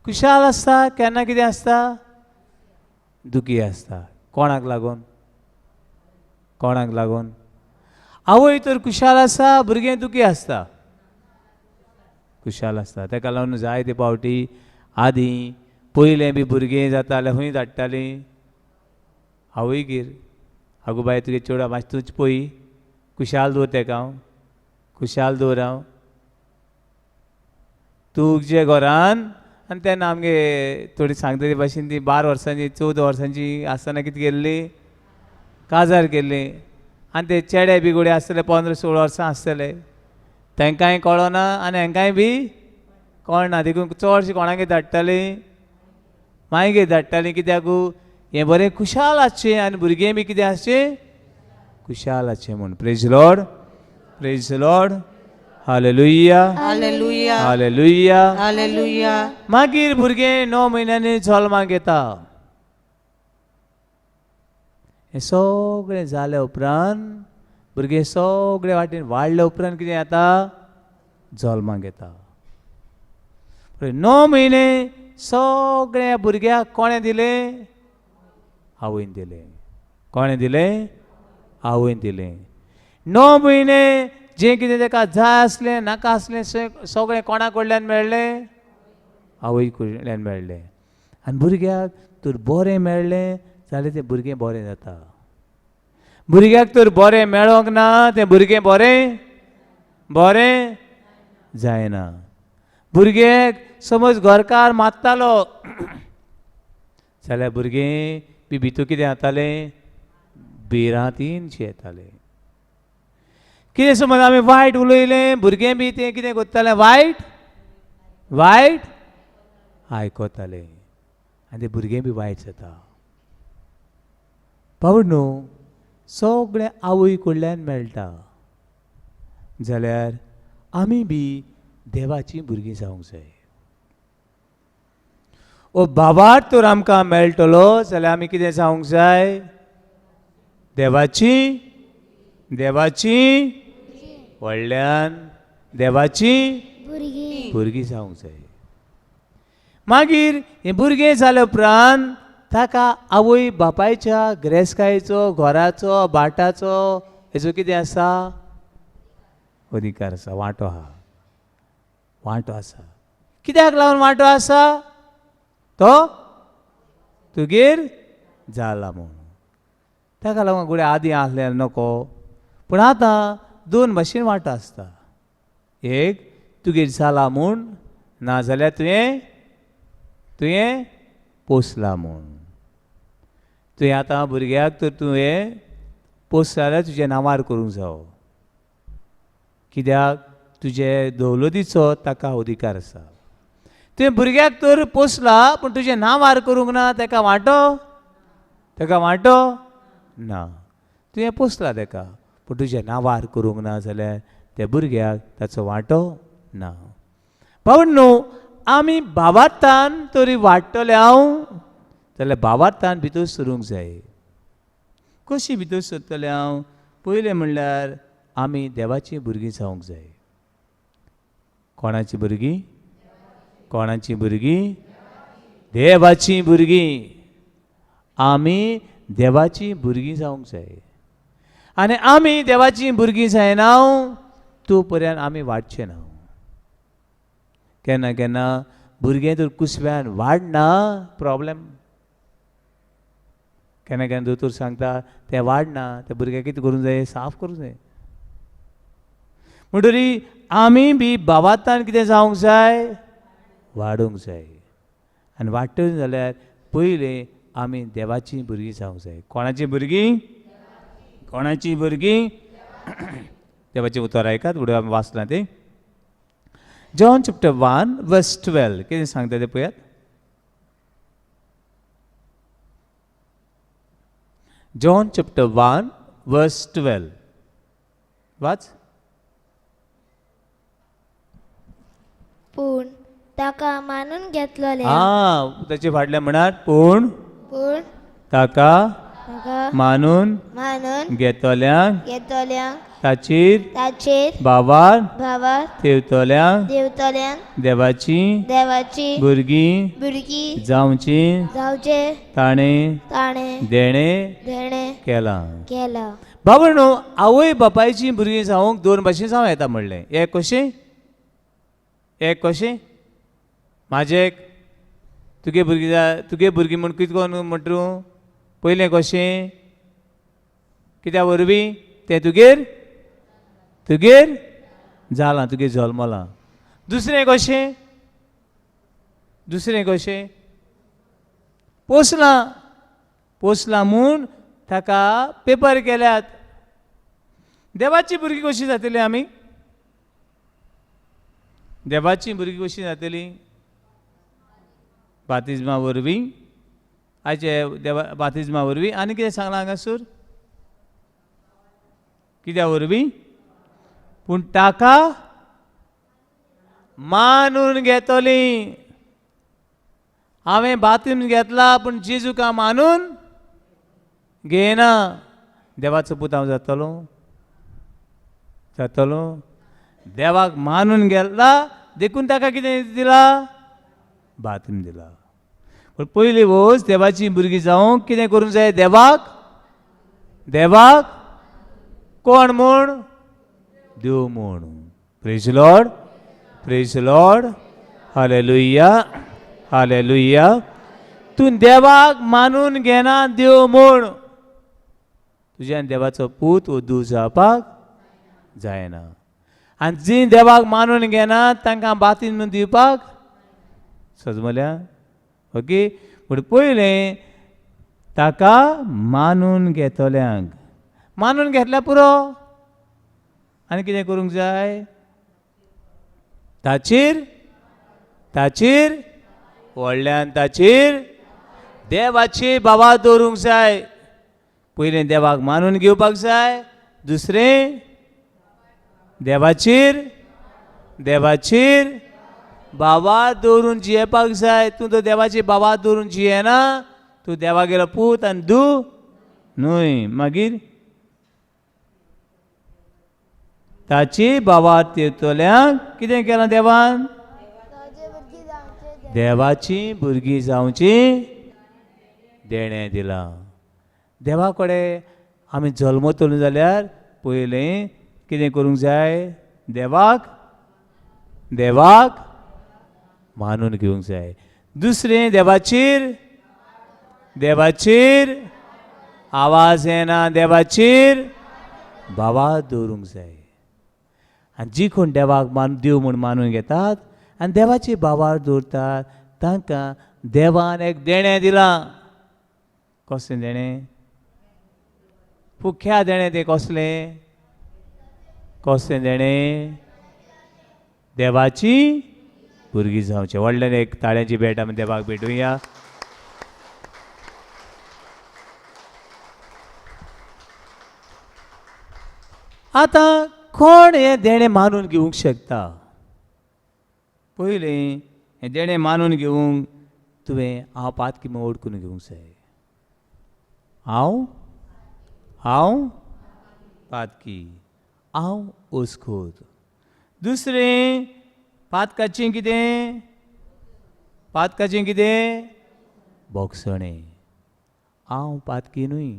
खुशाल आसता, केन्ना कितें आसता, दुखी आसता. कोणाक लागून? कोणाक लागून? आवय तर खुशाल आसता, भुरगें दुखी आसता. खुशाल आसता ताका लागून जायते फावटी आदीं पयलें बी भुरगें जाता जाल्यार खंय धाडटालीं? आवयगेर. आगो बाय तुगे चेडवा मातशें तूंच पळय, खुशाल दवर तेका हांव, खुशाल दवर हांव तुजे घरान. आनी तेन्ना आमगे थोडी सांगता ते भाशेन ती 12 वर्सांची 14 वर्सांची आसतना कितें केल्ली, काजार केल्ली. आनी ते चेडे बी घोडये आसतले 15-16 वर्सां आसतले, तांकांय कळना आनी हांकांय बी कळना. देखून चडशें कोणागेर धाडटालीं? मायगेर धाडटालीं. कित्याक? हें बरें खुशाल आसचें आनी भुरगें बी कितें आसचें, खुशाल आसचें म्हूण. Praise Lord, praise Lord. Hallelujah, hallelujah. Hallelujah. Hallelujah. मागीर भुरगें 9 म्हयन्यांनी जल्माक येता. हें सगळें जाल्या उपरांत भुरगें सगळे वाटेन वाडल्या उपरांत कितें जाता, जल्माक येता. 9 म्हयने सगळ्या भुरग्याक कोणें दिलें? आवयन दिलें. कोणें दिलें? आवयन दिलें. 9 म्हयने जें कितें ताका जाय आसलें नाका आसलें सगळें कोणा कडल्यान मेळ्ळें? आवय कडल्यान मेळ्ळें. आनी भुरग्याक तर बरें मेळ्ळें जाल्यार तें भुरगें बरें जाता. भुरग्याक तर बरें मेळोंक ना तें भुरगें बरें बरें जायना. भुरग्याक समज घरकार मारतालो जाल्यार भुरगें बी भितूर कितें जातालें, भिरांतीन येतालें. कितें समज आमी वायट उलयलें, भुरगें बी तें कितें करतालें, वायट वायट आयकतालें आनी तें भुरगें बी वायट जाता. बाबा न्हू सगळें आवय कडल्यान मेळटा जाल्यार आमी बी देवाचीं भुरगीं जावंक जाय. ओ बाबा तर आमकां मेळटलो जाल्यार आमी कितें जावंक जाय, देवाची देवाची व्हडल्यान देवाची भुरगीं जावंक जाय. मागीर हें भुरगें जाल्या उपरांत ताका आवय बापायच्या गिरेस्तकायेचो, घराचो, भाटाचो हेचो कितें आसा, अधिकार आसा, वांटो आहा, वांटो आसा. कित्याक लागून वांटो आसा, तो तुगेर जाला म्हूण. ताका लागून घोडये आदीं आसलें नको, पूण आतां दोन भाशेन वांटो आसता. एक तुगेर जाला म्हूण, नाजाल्यार तुवें तुवें पोसला म्हूण. तुवें आतां भुरग्याक तर तुवें पोसला जाल्यार तुजें नांवार करूंक जावो, कित्याक तुजे दौलतीचो ताका अधिकार आसा. तुवें भुरग्याक तर पोसला पूण तुजें नांवार करूंक ना, ताका वांटो, ताका वांटो ना. तुवें पोसला ताका पूण तुजें नांवार करूंक ना जाल्यार त्या भुरग्याक ताचो वांटो ना. भावंड न्हू आमी भावार्थान तरी वाडटले हांव जाल्यार भावार्थान भितर सरूंक जाय. कशी भितर सरतले हांव, पयलें म्हणल्यार आमी देवाचीं भुरगीं जावंक जाय. कोणाचीं भुरगीं, कोणाचीं भुरगीं, देवाचीं भुरगीं. आमी देवाचीं भुरगीं जावंक जाय. आनी आमी देवाचीं भुरगीं जायना तो पर्यंत आमी वाडचे ना. केन्ना केन्ना भुरगें तर कुसव्यान वाडना, प्रोब्लेम. केन्ना केन्ना दोतोर सांगता तें वाडना, तें भुरग्याक कितें करूंक जाय, साफ करूंक जाय. म्हणटरी आमी बी भावार्थान कितें जावंक जाय, वाडूंक जाय. आनी वाडटलीं जाल्यार पयलें आमी देवाचीं भुरगीं जावंक जाय. कोणाचीं भुरगीं, कोणाचीं भुरगीं, देवाचें उतर आयकात, फुडें आमी वाचलां तें. जॉन चॅप्टर 1 वर्स 12 कितें सांगता तें पळयात. जॉन चॅप्टर 1 वर्स 12 वाच. पूण ताका मानून घेतलोले, आं ताचे फाटल्यान म्हणात, पूण पूण ताका ताका मानून मानून घेतल्यांक घेतल्यांक ताचेर ताचेर भावार भावार देवतल्यांक देवतल्यांक देवाची देवाची भुरगीं भुरगीं जावची जावचे ताणें ताणें देणें देणें केलां. केलां. बाबा न्हू आवय बापायची भुरगीं जावंक दोन भाशेन जावं येता म्हणलें. एक कशें, एक कशें, म्हाजें तुगे भुरगीं तुगे भुरगीं म्हूण कितें करून म्हणटा तूं, पयलें कशें, कित्या वरवीं तें तुगेर तुगेर जालां, तुगेर जल्मलां. दुसरें कशें, दुसरें कशें, पोसलां, पोसलां म्हूण ताका पेपर केल्यात. देवाची भुरगीं कशीं जातलीं आमी, देवाची भुरगीं कशीं जातलीं, बातिज्मा वरवीं. आयचे देवा बातिज्मा वरवीं. आनी कितें सांगलां हांगासर, कित्या वरवीं, पूण ताका मानून घेतली. हांवें बातिज्म घेतला पूण जेजूका मानून घेना, देवाचो पूत हांव जातलो, जातलो. देवाक मानून घेतला देखून ताका कितें दिला, बातिज्म दिला. पूण पयली वोस देवाची भुरगीं जावंक कितें करूंक जाय, देवाक देवाक कोण म्हूण, देव म्हूण. Praise Lord, praise Lord, hallelujah, hallelujah. तूं देवाक मानून घेना देव म्हूण, तुज्यान देवाचो पूत वो धूव जावपाक जायना. आनी जीं देवाक मानून घेनात तांकां बातीन दिवपाक सजमल्या. ओके, पूण पयलें ताका मानून घेतल्यांक मानून घेतल्यार पुरो, आनी कितें करूंक जाय? ताचेर ताचेर व्हडल्यान ताचेर देवाची बाबा दवरूंक जाय. पयलें देवाक मानून घेवपाक जाय, दुसरें देवाचेर देवाचेर बाबा दवरून जियेवपाक जाय. तूं तर देवाची बाबा दवरून जियेना, तूं देवागेलो पूत आनी धूव न्हय. मागीर ताची बाबा तेतल्यांक कितें केलां देवान? देवाची भुरगीं जावची देणें दिलां. देवा कडेन आमी जल्मतलो जाल्यार पयलें कितें करूंक जाय? देवाक देवाक मानून घेवंक जाय. दुसरें देवाचेर देवाचेर आवाज येना, देवाचेर बाबा दवरूंक जाय. आनी जी कोण देवाक मान देव म्हूण मानून घेतात आनी देवाची बाबार दवरतात तांकां देवान एक देणें दिलां. कसलें देणें? फुख्या देणें. तें कसलें? कसलें देणें? देवाची भुरगीं जावचें. व्हडल्यान एक ताळ्यांची भेट आमी देवाक भेटुया. आतां कोण हें देणें मानून घेवंक शकता? पयलें हें देणें मानून घेवंक तुवें हांव पातकी म्हूण ओडकून घेवंक जाय. हांव हांव पातकी, हांव ओसखोद. दुसरें पातकाचें कितें? पातकाचें कितें? बोगसणें. हांव पातकी न्हय,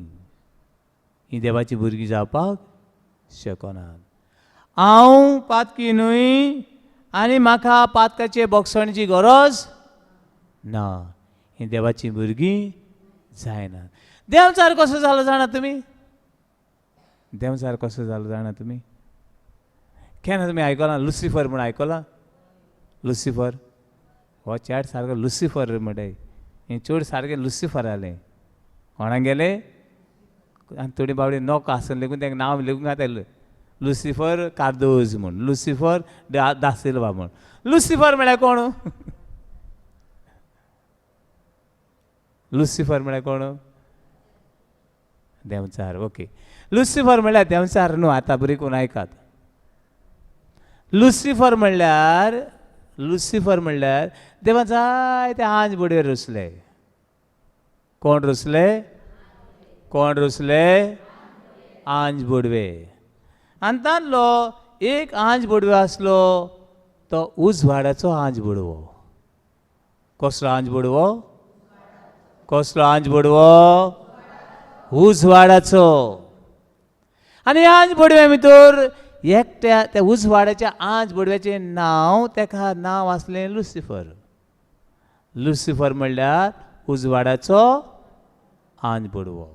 ही देवाची भुरगीं जावपाक शकना. हांव पातकी न्हय आनी म्हाका पातकाचे बोगसणेची गरज ना, ही देवाची भुरगीं जायना. देंवचार कसो जालो जाणा तुमी? देंवचार कसो जालो जाणा तुमी? केन्ना तुमी आयकलां लुसिफर म्हूण आयकलां? लुसिफर हो चॅट सारको लुसिफर म्हणटाय. हें चड सारकें लुसिफर जालें. कोणाक गेलें? आनी थोडी बावडी नोको आसून लेगून तांकां नांव लेगून घातलें लुसिफर कार्दोज म्हूण, लुसिफर दासिल्वा म्हूण. लुसिफर म्हळ्यार कोण? लुसिफर म्हळ्यार कोण? देंवचार. ओके, लुसिफर म्हळ्यार देंवचार न्हू. आतां बरी कोण आयकात. लुसिफर म्हणल्यार, लुसिफर म्हणल्यार देवा जायते आंज बडये रचले. कोण रचले? कोण रचले? आंज बोडवे. आनी तांतलो एक आंज बोडवे आसलो तो उजवाडाचो आंज बोडवो. कसलो आंज बोडवो? कसलो आंज बोडवो? उजवाडाचो. आनी आंज बोडव्या भितर एकट्या त्या उजवाडाच्या आंज बोडव्याचें नांव, तेका नांव आसलें लुसिफर. लुसिफर म्हणल्यार उजवाडाचो आंज बोडवो.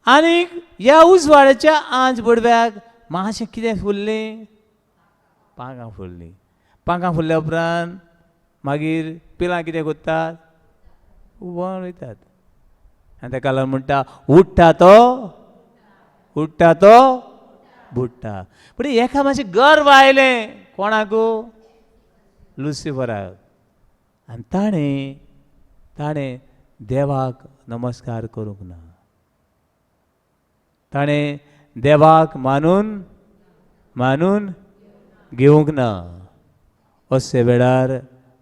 आनी ह्या उजवाडाच्या आंज बोडव्याक मातशें कितें फुल्लें? पांगां फुल्लीं. पांगां फुल्ल्या उपरांत मागीर पिलां कितें करतात? उबोन वयतात. आनी ताका लागून म्हणटा उडटा तो, उडटा तो बुडटा. पूण एका मातशें गर्व आयलें कोणाक? लुसिफराक. आनी ताणें ताणें देवाक नमस्कार करूंक ना. ताणें देवाक मानून मानून घेवंक ना. अशे वेळार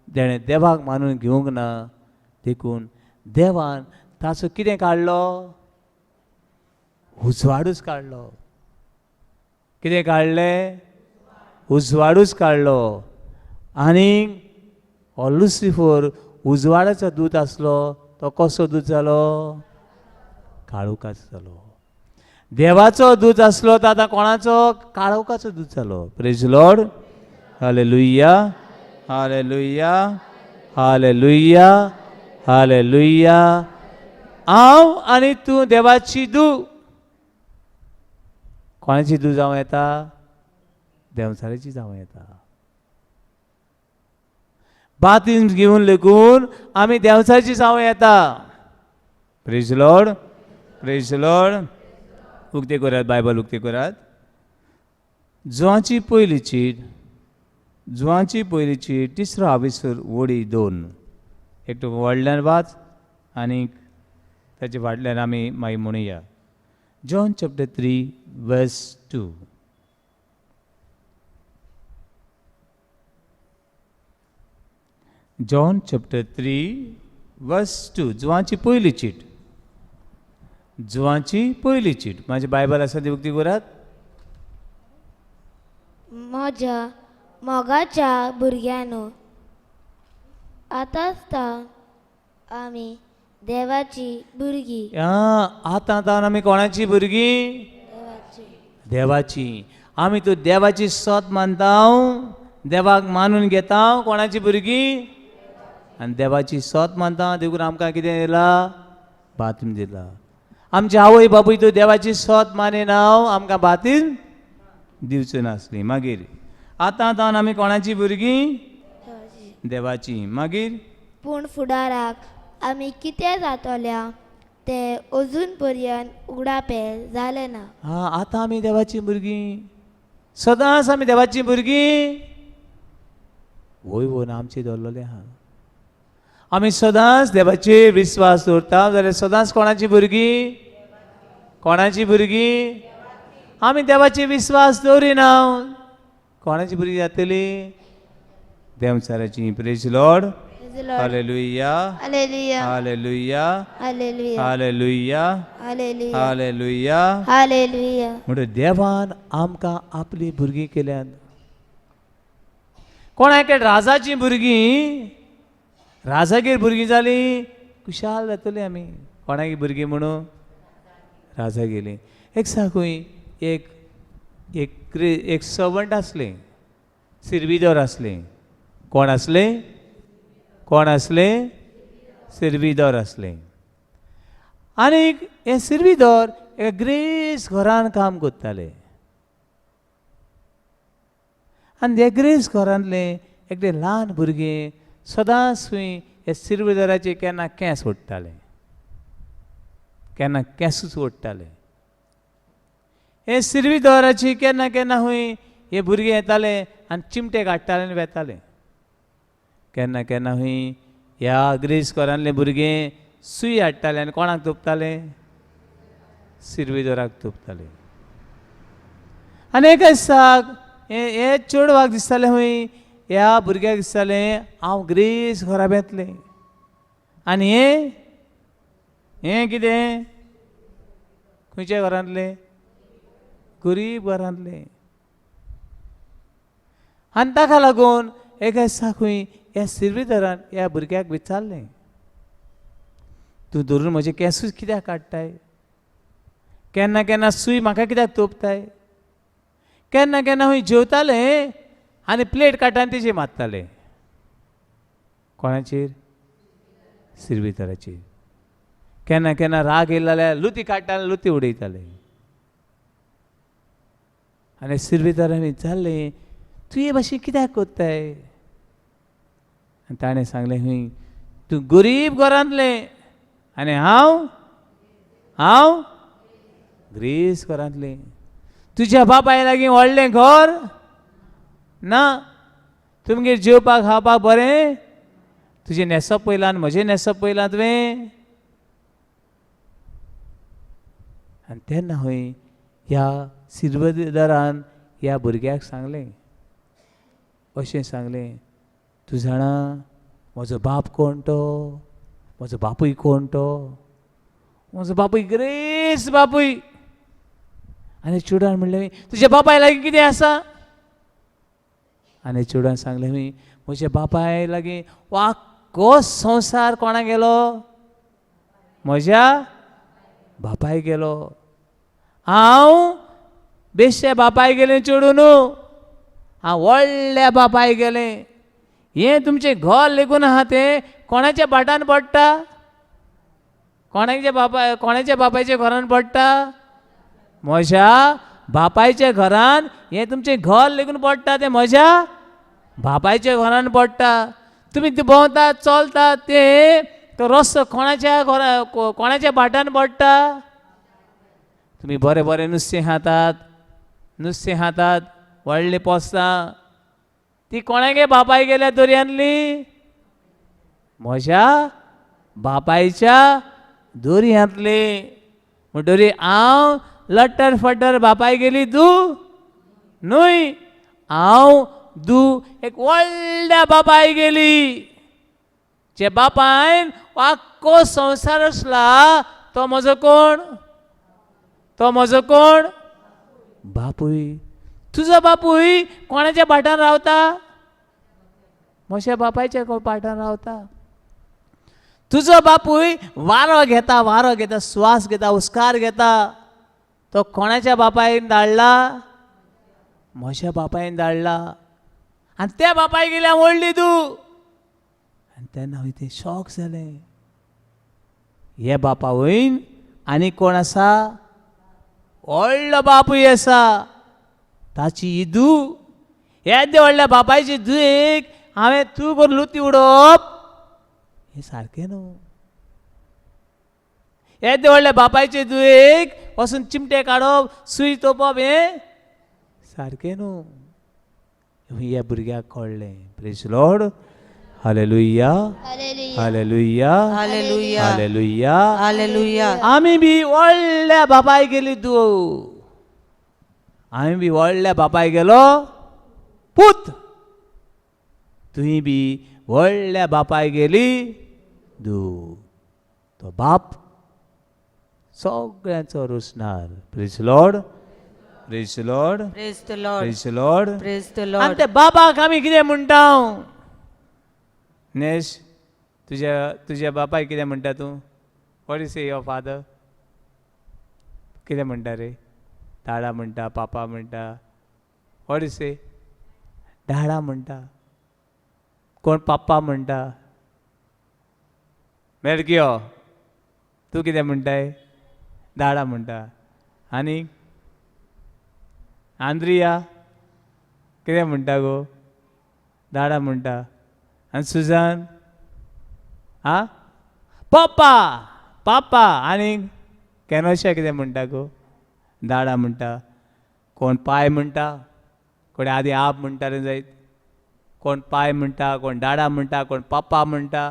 तेणें देवाक मानून घेवंक ना देखून देवान ताचो कितें काडलो? उजवाडूच काडलो. कितें काडलें? उजवाडूच काडलो. आनी हो लुसिफर उजवाडाचो दूत आसलो तो कसो दूत जालो? काळोखाचो जालो. देवाचो दूत आसलो तो आतां कोणाचो? काळोखाचो दूत जालो. Praise Lord. Hallelujah, hallelujah, hallelujah, hallelujah. हांव आनी तूं देवाची धूव. कोणाची धूव जावं येता? देंवचाराची जावं येता. बातीम घेवन लेगून आमी देंवचाराची जावं येता. Praise Lord, praise Lord. उक्ते करात बायबल, उक्ते करात. जुवांची पयली चीट, जुवांची पयली चीट, तिसरो आविसर वडी 2. एक तुका व्हडल्यान वाच आनी ताचे फाटल्यान आमी मागीर म्हणुया. John chapter 3 verse 2. John chapter 3 verse 2. जुवांची पयली चीट, जुवांची पयली चीट. म्हाजें बायबल आसा ती उक्ती करात. म्हज्या मोगाच्या भुरग्यांनो, आतांच तावन आमी देवाची भुरगीं. आतां तावन आमी कोणाची भुरगीं? देवाची. देवाची. आमी तूं देवाची सत मानता, देवाक मानून घेता. कोणाची भुरगीं? आनी देवाची सत मानता देखून आमकां कितें दिला? बातीम दिला. आमचे आवय बापूय तूं देवाची सत मानिना, आमकां बातीम दिवचो नासली. मागीर आतां तावन आमी कोणाची भुरगीं? देवाची. मागीर पूण फुडाराक आमी कितें जातल्या तें अजून पर्यंत उगडापें जालें ना. हां, आतां आमी देवाची भुरगीं, सदांच आमी देवाची भुरगीं. वय वोन आमची दवरलेलें आहा. आमी सदांच देवाचेर विस्वास दवरता जाल्यार सदांच कोणाची भुरगीं? कोणाची भुरगीं? आमी देवाचेर विस्वास दवरिना, कोणाची भुरगीं जातली? देंवचाराची. Praise Lord. Hallelujah, hallelujah, hallelujah, hallelujah, hallelujah, hallelujah, hallelujah, hallelujah. म्हणून देवान आमकां आपली भुरगीं केल्यात. कोणाक राजाचीं भुरगीं, राजागेर भुरगीं जालीं खुशाल जातलीं आमी. कोणागेर भुरगीं म्हणून? राजागेली. एक सांगूय, एक एक एक सर्वंट आसलें, सिर्विदोर आसलें. कोण आसलें? कोण आसलें? सिर्विदोर आसलें. आनीक हें सिर्विदोर एका ग्रेस घरान काम करताले. आनी ते ग्रेस घरांतलें एकटें ल्हान भुरगें सदांच खंय हे सिर्विदोराचे केन्ना केंस ओडटालें, केन्ना केंसूच ओडटालें. हे सिर्विदोराची केन्ना केन्ना खंय हे भुरगे येताले आनी चिमटे काडटाले आनी वेताले. केन्ना केन्ना खंय ह्या ग्रेस घरांतले भुरगे सुय हाडटाले आनी कोणाक तोपताले? सिर्विदोराक तोपताले. आनी एका दिसाक हे चेडवाक दिसतालें खंय, ह्या भुरग्याक दिसतालें हांव ग्रेस घराब्यांतलें आनी हें हें कितें खंयच्या घरांतलें? गरीब घरांतलें. आनी ताका लागून एका दिसा खंय ह्या सिर्विदोरान ह्या भुरग्याक विचारलें, तूं धरून म्हजे केंसूच कित्याक काडटाय? केन्ना केन्ना सूय म्हाका कित्याक तोपताय? केन्ना केन्ना खंय जेवतालें आनी प्लेट काडटा आनी तेजेर मारताले. कोणाचेर? सिर्विदोराचेर. केन्ना केन्ना राग येयलो जाल्यार लुती काडटाले, लुती उडयताले. आनी सिर्विदोरान विचारलें, तूं हे भाशेन कित्याक करताय? आनी ताणें सांगलें, खंय तूं गरीब घरांतलें आनी हांव हांव ग्रेस घरांतलें. तुज्या बापाय लागीं व्हडलें घर ना, तुमगेर जेवपाक खावपाक बरें, तुजें न्हेसप पळयलां आनी म्हजें न्हेसप पळयलां तुवें. आनी तेन्ना खंय ह्या सिर्विदोरान ह्या भुरग्याक सांगलें, अशें सांगलें, तूं जाणा म्हजो बाप कोण तो? म्हजो बापूय कोण तो? म्हजो बापूय ग्रेस बापूय. आनी चेडवान म्हणलें, तुज्या बापाय लागीं कितें आसा? आनी चेडवान सांगलें, म्हज्या बापाय लागीं आख्खो संवसार कोणा गेलो? म्हज्या बापाय गेलो. हांव बेश्या बापाय गेलें चेडूं न्हू, हांव व्हडल्या बापाय गेलें. हें तुमचें घर लेगून आहा तें कोणाच्या बाटान पडटा? कोणाच्या बापाय, कोणाच्या बापायच्या घरान पडटा? म्हज्या बापायच्या घरान. हें तुमचें घर लेगून पडटा तें म्हज्या बापायच्या घरान पडटा. तुमी भोंवतात चलतात ते तो रस्तो कोणाच्या घरा, कोणाच्या भाटान पडटा? तुमी बरें बरें नुस्तें खातात, नुस्तें खातात, व्हडलें पोसतां, ती कोणागे बापाय गेल्या दर्यांतली? म्हज्या बापायच्या दर्यांतली. म्हणटरी हांव लट्टर फट्टर बापाय गेली तूं न्हय, हांव दू एक व्हडल्या बापाय गेली, जे बापायन आख्खो संवसार आसला तो म्हजो कोण? तो म्हजो कोण? बापूय. तुजो बापूय कोणाच्या भाटान रावता? म्हज्या बापायच्या भाटान रावता. तुजो बापूय वारो घेता, वारो घेता, स्वास घेता, हुस्कार घेता, तो कोणाच्या बापायन धाडला? म्हज्या बापायन धाडला. आनी त्या बापाय गेल्या व्हडली तूं. आनी तेन्ना हांवें तें शॉक जालें. हे बापा वयन आनी कोण आसा? व्हडलो बापूय आसा, ताची ही धूव. येद्या व्हडल्या बापायची धुवेक हांवें तूं करून लुती उडोवप हें सारकें न्हू. येद्या व्हडल्या बापायचे धुवेक वचून चिमटे काडप, सूय तोपप हें सारकें न्हू. ह्या भुरग्याक कळ्ळें. Praise Lord. Hallelujah, hallelujah, hallelujah, hallelujah, hallelujah. आमी बी व्हडल्या बापाय गेली तूं, आमी बी व्हडल्या बापाय गेलो पूत, तुंय बी व्हडल्या बापाय गेली दू. तो बाप सगळ्यांचो रुसणार. Praise Lord, praise Lord, praise the Lord, praise Lord, praise the आनी लॉर्ड. त्या बाबाक आमी कितें म्हणटा? नेश, तुज्या तुज्या बापाय कितें म्हणटा तूं? What is your father? कितें म्हणटा रे? दाडा म्हणटा, पापा म्हणटा. What is ए? डाडा म्हणटा. कोण पाप्पा म्हणटा? मेलकियो, तूं कितें म्हणटाय? दाडा म्हणटा. आनी आंद्रिया कितें म्हणटा गो? दाडा म्हणटा. आनी सुजान? आं, पप्पा, पापा. आनी केनोशा कितें म्हणटा गो? दाडा म्हणटा. कोण पाय म्हणटा, कोण आदी आप म्हणटाले जायत, कोण पाय म्हणटा, कोण डाडा म्हणटा, कोण पापा म्हणटा.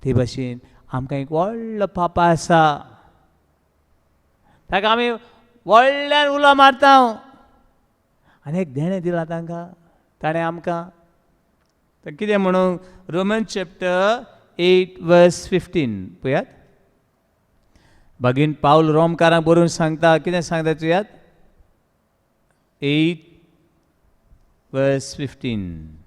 ते भाशेन आमकां एक व्हडलो पापा आसा, ताका आमी व्हडल्यान उलो मारता. आनी एक देणें दिलां तांकां, ताणें आमकां. कितें म्हणून? रोमन चॅप्टर 8 वर्स 15 पळयात. भगीन पावल रोमकारांक बरोवन सांगता. कितें सांगता चोयात? 8 वर्स 15.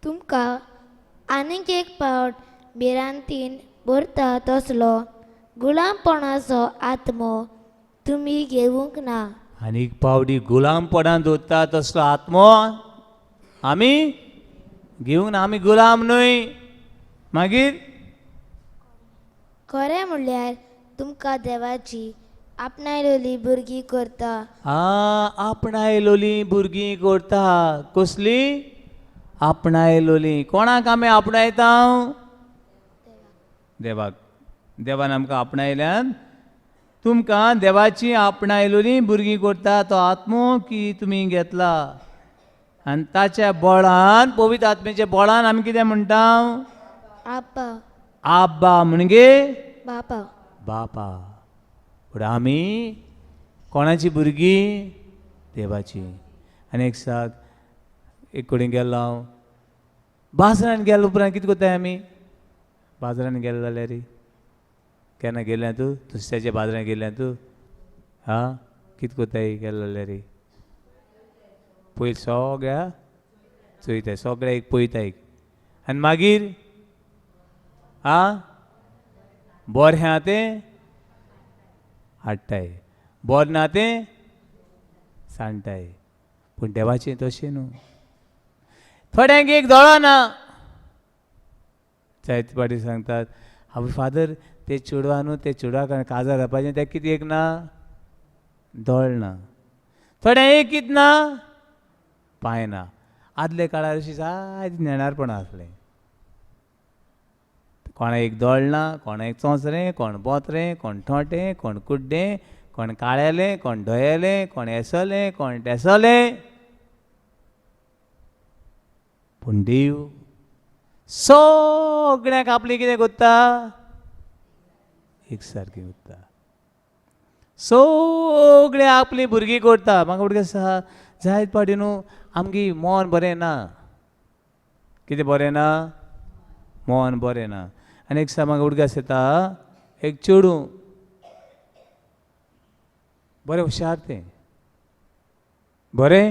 तुमकां आनीक एक पावट भिरांतीन भरता तसलो गुलामपणाचो आत्मो तुमी घेवंक ना. आनी एक पावटी गुलामपणान दवरता तसलो आत्मो आमी घेवंक ना. आमी गुलाम न्हय. मागीर खरें म्हणल्यार तुमकां देवाची आपणायलोली भुरगीं करता. आं, आपणायलोली भुरगीं करता. कसली? आपणायलोली. कोणाक आमी आपणायता? देवाक. देवान आमकां आपणायल्यान तुमकां देवाची आपणायलोली भुरगीं करता तो आत्मो की तुमी घेतला. आनी ताच्या बळान, पवित्र आत्म्याच्या बळान आमी कितें म्हणटा? आब्बा, आब्बा म्हणजे बापा, बापा. पूण आमी कोणाची भुरगीं? देवाची. आनी एक साक एक कडेन गेलो हांव बाजारान. गेल्या उपरांत कितें करताय आमी? बाजारान गेले जाल्यार केन्ना गेल्या तूं? दुसऱ्याच्या बाजारान गेल्या तूं? आं, कितें करताय गेले जाल्यार? पयलीं सगळ्या चोयताय, सगळ्या एक पळयता एक, आनी मागीर आं बरें आहा तें हाडटाय, बरें ना तें सांडटाय. पूण देवाचें तशें न्हू. थोड्यांक एक दोळो ना, जायते फावटी सांगतात आवय फादर ते चेडवा न्हू, ते चेडवाक काजार जावपाचें, तेका कितें एक ना, दोळ ना. थोड्यांक एक कितें ना, पांय ना. आदले काळार अशी जायतीं नेणारपणां आसलीं. कोणा एक दोळ ना, कोणा एक चोंचरें, कोण बोत्रें, कोण ठोटें, कोण कुड्डें, कोण काळेलें, कोण धोयेलें, कोण येसलें, कोण टेसलें. पूण देव सगळ्यांक आपली कितें करता, एक सारकी करता. सगळें आपलीं भुरगीं करता. म्हाका भुरगीं आसा जायत फावटी न्हू आमगे मन बरें ना. कितें बरें ना? मन बरें ना. आनी एक दिसा म्हाका उडगास येता, एक चेडूं बरें हुशार, तें बरें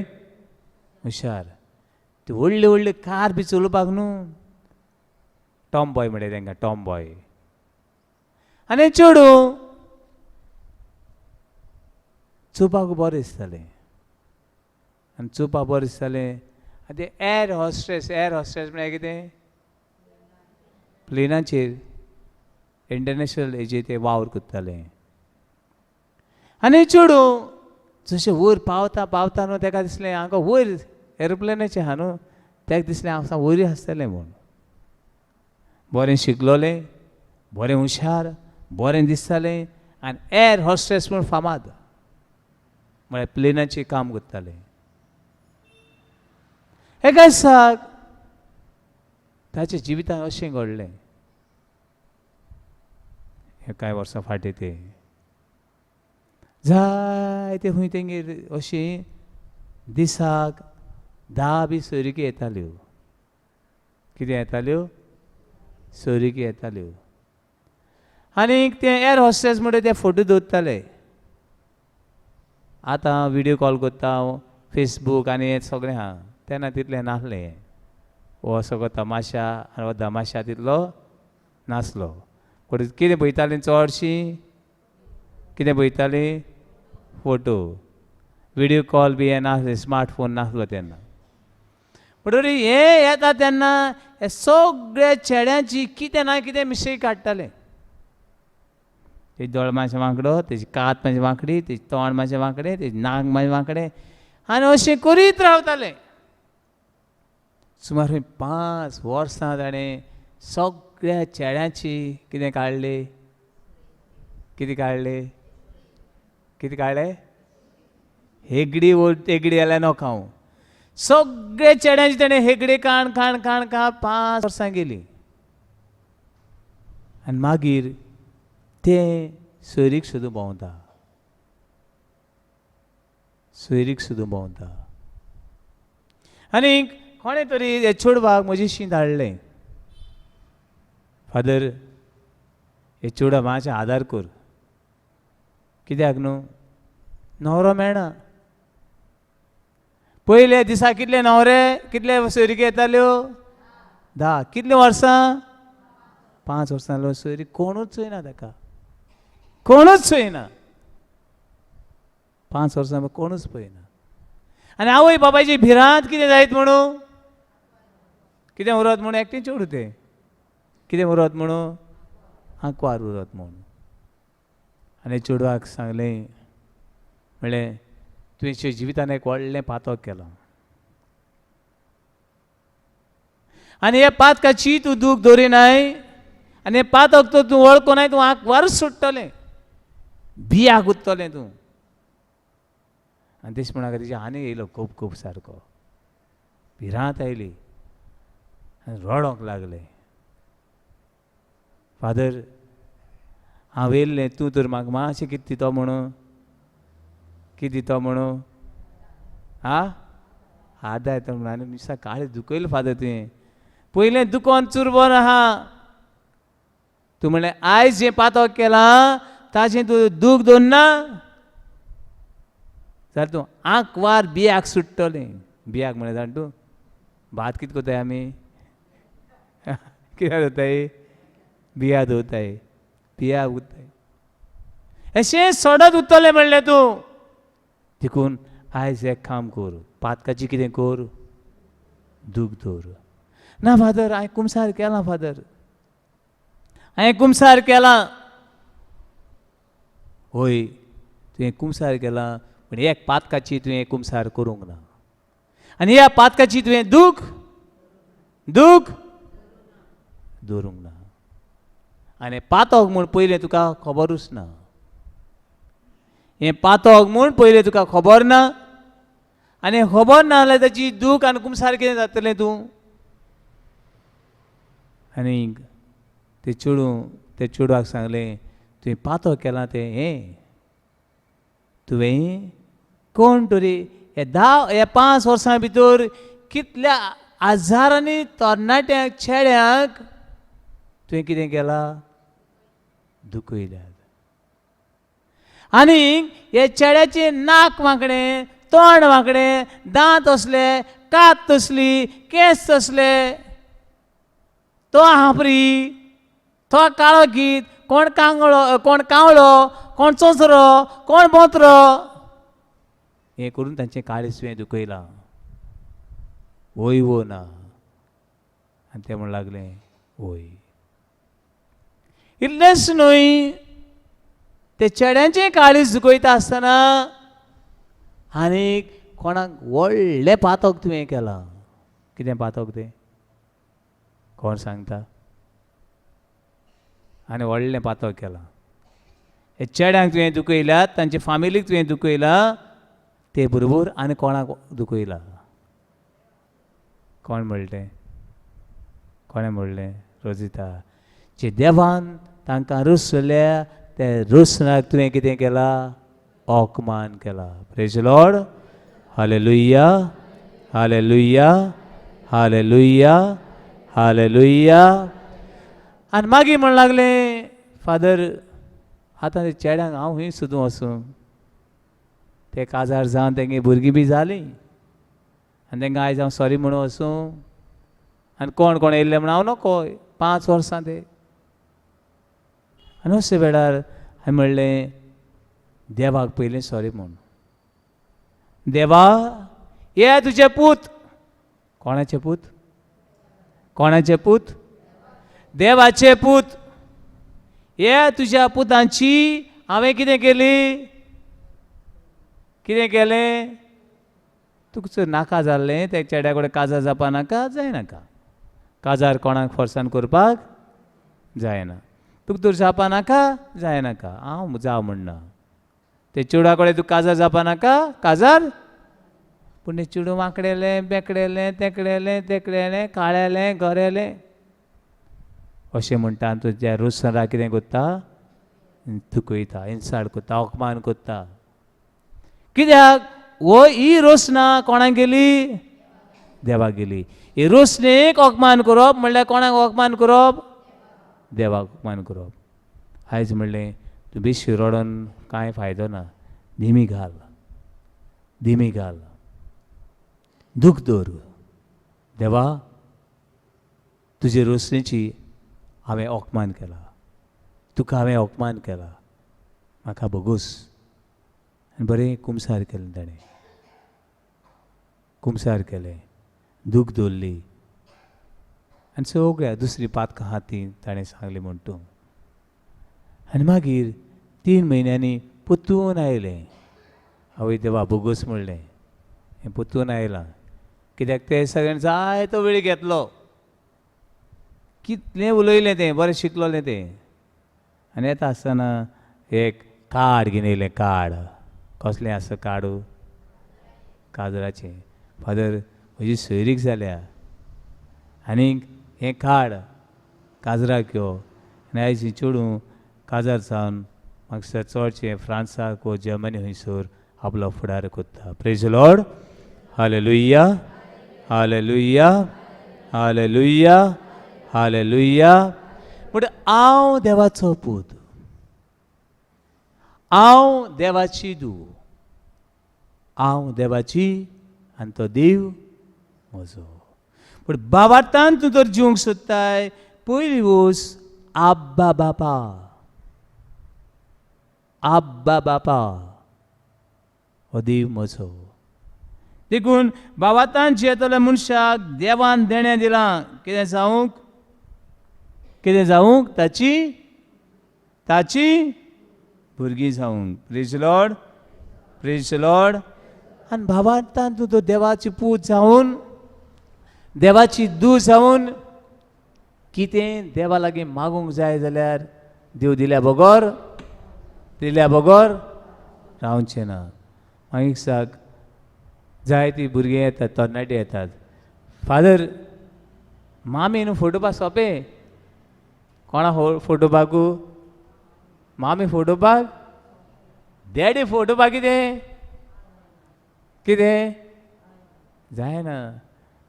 हुशार, ती व्हडली व्हडली कार बी चलोवपाक न्हू, टॉम बॉय म्हणटा तांकां, टॉम बॉय. आनी चेडूं चोवपाक बरें दिसतालें, आनी चोवपाक बरें दिसतालें. आनी तें एअर हॉस्टेस, एअर हॉस्टेस म्हळ्यार कितें, प्लेनाचेर इंटरनॅशनल हेजेर ते वावर करताले. आनी चेडूं जशें वयर पावता पावता न्हू, ताका दिसलें हांगा वयर एरोप्लेनाचें आहा न्हू, ताका दिसलें हांव वयर आसतलें म्हूण. बरें शिकलोलें, बरें हुशार, बरें दिसतालें, आनी एअर हॉस्टेस म्हूण फामाद, म्हळ्यार प्लेनाचेर काम करतालें. एका दिसाक ताच्या जिवितांत अशें घडलें, हे कांय वर्सां फाटीं तें जायते खंय तेंगेर अशीं दिसाक 10 बी सोयरिकी येताल्यो. कितें येताल्यो? सोयरिकी येताल्यो. आनीक ते एअर हॉस्टेस म्हणटा ते फोटो दवरताले. आतां विडियो कॉल करता हांव, फेसबूक आनी हें सगळें आहा, तेन्ना तितलें नासलें. हो सगळो तमाशा आनी हो तमाशा तितलो नासलो. पूण कितें पळयतालीं चडशीं, कितें पळयतालीं? फोटो. विडियो कॉल बी हें नासलें, स्मार्टफोन नासलो तेन्ना. म्हणटरी हें येता तेन्ना हे सगळे चेड्यांची कितें ना कितें मिस्टेक काडटाले. तेजे दोळे मातशें वांकडो, तेजी कात मातशी वांकडी, तेजें तोंड मातशें वांकडें, तेजें नाक मातशें वांकडें, आनी अशें करीत रावताले. सुमार 5 वर्सां ताणें सगळ्या चेड्यांची कितें काडली, कितें काडली, कितें काडलें? हेगडी हेगडी जाल्यार नोक हांव. सगळे चेड्यांची ताणें हेगडी काण काण काण काण 5 वर्सां गेली. आनी मागीर तें सोयरीक सोदूं भोंवता, सोयरीक सोदूं भोंवता. आनी कोणें तरी हे चेडवाक म्हजेशी धाडलें, फादर हे चेडवा मातशें आदार कर, कित्याक न्हू न्हवरो मेळना. पयल्या दिसा कितले न्हवरे, कितले सोयरिकी येताल्यो? 10. कितलीं वर्सां? 5 वर्सां. सोयरी कोणूच चोयना ताका, कोणूच चोयना. 5 वर्सां कोणूच पळयना. आनी आवय बापायची भिरांत कितें जायत म्हणून, कितें उरत म्हणून, एकटें चेडूं तें कितें उरत म्हणून, आंकवार उरत म्हणून. आनी चेडवाक सांगलें, म्हणलें तुवें जिवितान एक व्हडलें पातक केलां, आनी ह्या पातकाची तूं दूख दवरिनाय, आनी हें पातक तर तूं वळखनाय, तूं आंकवारूच सोडटलें, बियाक उरतलें तूं. आनी तेश म्हणून तिच्या आनी येयलो खूब खूब सारको, भिरांत आयली आनी रडोंक लागलें. फादर हांव येयल्लें, तूं तर म्हाका मातशें कितें दितो म्हणून, कितें दितो म्हणून, आ आदार येता म्हणून. आनी मिसा काळी दुखयलें फादर तुवें, पयलें दुकोन चुरबोन आहा, तूं म्हणलें आयज जें पातक केलां ताजें तूं दूख दवरना जाल्यार तूं आंकवार बियाक सुट्टलें. बियाक म्हणलें जाण तूं भात कितें करताय आमी, कित्याक दवरताय? बिया दवरताय. पिया उरताय अशें सोडत उरतलें म्हणलें तूं. देखून आयज एक काम कर, पातकाची कितें कर, दूख दवर. ना फादर हांवें कुमसार केलां, फादर हांवें कुमसार केलां. हय तुवें कुमसार केलां, पूण एक पातकाची तुवें कुमसार करूंक ना आनी ह्या पातकाची तुवें दूख दूख दवरूंक ना. आनी पातक म्हूण पयलें तुका खबरूच ना, हें पातक म्हूण पयलें तुका खबर ना, आनी खबर ना जाल्यार ताची दूख आनी कुमसार कितें जातलें तूं. आनी ते चेडूं ते चेडवाक सांगलें तुवें पातक केलां तें हें तुवें कोण तरी हे 10 हे 5 वर्सां भितर कितल्या हजारांनी तरणाट्यांक चेड्यांक तुवें कितें केलां, दुखयल्यात. आनी हे चेड्याचें नाक वांकडें, तोंड वांकडें, दांत असले, कात तसली, केंस तसले, तो हांपरी, तो काळो गीत, कोण कांगळो, कोण कावळो, कोण चोंचरो, कोण बोंत्रो, हें करून तांचें काळीज तुवें दुखयलां. वय वो ना. आनी तें म्हण लागलें वय. इतलेंच न्हय, ते चेड्यांचें काळीज दुखयता आसतना आनी कोणाक व्हडलें पातक तुवें केलां. कितें पातक तें कोण सांगता? आनी व्हडलें पातक केलां, हे चेड्यांक तुवें दुखयल्यात, तांचे फामिलीक तुवें दुखयलां, ते बरोबर आनी कोणाक दुखयलां. कोण म्हणलें? कोणें म्हणलें? रोजिता. जे देवान तांकां रुसल्या ते रुसनाक तुवें कितें केलां, अपमान केला. Praise Lord. Hallelujah, hallelujah, hallelujah, hallelujah. आनी मागीर म्हण लागलें फादर आतां ते चेड्यांक हांव खंय सोदूं वचूं, ते काजार जावन तेंगे भुरगीं बी जालीं आनी तेंकां आयज हांव सॉरी म्हणून वचूं, आनी कोण कोण येयल्ले म्हण हांव नको, 5 वर्सां ते. आनी अशे वेळार हांवें म्हणलें देवाक पयलीं सॉरी म्हूण. देवा हे तुजे पूत. कोणाचे पूत? कोणाचे पूत? देवाचे पूत. हे तुज्या पुतांची हांवें कितें केली, कितें केलें? तुका नाका जाल्लें त्या चेड्या कडेन काजार जावपा नाका, जायनाका. काजार कोणाक फोर्सान करपाक जायना. तुका तर जावपा नाका, जायनाका, हांव जाव म्हणना. ते चेडवा कडेन तुका काजार जावपा नाका, काजार. पूण ते चेडूं वांकडेलें, बेकडेलें, तेकडेलें, तेकडेलें, काळेलें, गोरेलें अशें म्हणटा. आनी तुज्या रुसरा कितें करता, दुखयता, इन्साल्ट करता, अपमान करता. कित्याक? वो ही रोसना कोणाक गेली? देवाक गेली. ही रोसणेक अपमान करप म्हणल्यार कोणाक अपमान करप? देवाक अपमान करप. आयज म्हणलें तूं बेशी रडोन कांय फायदो ना, दिमी घाल, दिमी घाल, दूख दवर. देवा तुजे रोसणेची हांवें अपमान केला, तुका हांवें अपमान केला, म्हाका भोगोस. आनी बरें कुमसार केलें ताणें, कुमसार केलें, दूख दवरली आनी सगळ्या दुसरी पातकां आहा ती ताणें सांगली म्हूण तूं. आनी मागीर 3 म्हयन्यांनी परतून आयलें. आवय देवा भोगोस म्हणलें, हें परतून आयलां. कित्याक तें सगळ्यांनी जायतो वेळ घेतलो, कितलें उलयलें तें, बरें शिकलोलें तें. आनी येता आसतना एक कार्ड घेवन येयलें. कार्ड कसलें आसा? कार्ड काजराचें. फादर म्हजी सोयरीक जाल्या आनीक हें कार्ड काजराक यो. आनी आयज ही चेडूं काजार जावन म्हाका चडशें फ्रांसाक वो जर्मनी हंयसर आपलो फुडार करता. Praise Lord. Hallelujah, hallelujah, hallelujah, hallelujah. म्हण हांव देवाचो पूत, हांव देवाची धूव, हांव देवाची आनी तो देव म्हजो. पूण बाबार्थान तूं तर जिवंक सोदताय, पयली वोस आब्बा बापा. आब्बा बापा हो देव म्हजो. देखून भावातान जियेतल्या मनशाक देवान देणें दिलां कितें जावंक, कितें जावंक, ताची ताची भुरगीं जावंक. प्रेज लॉर्ड, प्रेज लॉर्ड. आनी भावार्थान तूं तो देवाची पूत जावन, देवाची दू जावन कितें देवा लागीं मागूंक जाय जाल्यार देव दिल्या बगर, दिल्या बगर रावचें ना. मागीर साक जायतीं भुरगीं येतात, तरणाटे येतात, फादर मामी न्हू फोटो पा सोंपें. कोणा फोटो पाकू? मामी फोटो पाक, डॅडी फोटो पा, कितें कितें जायना.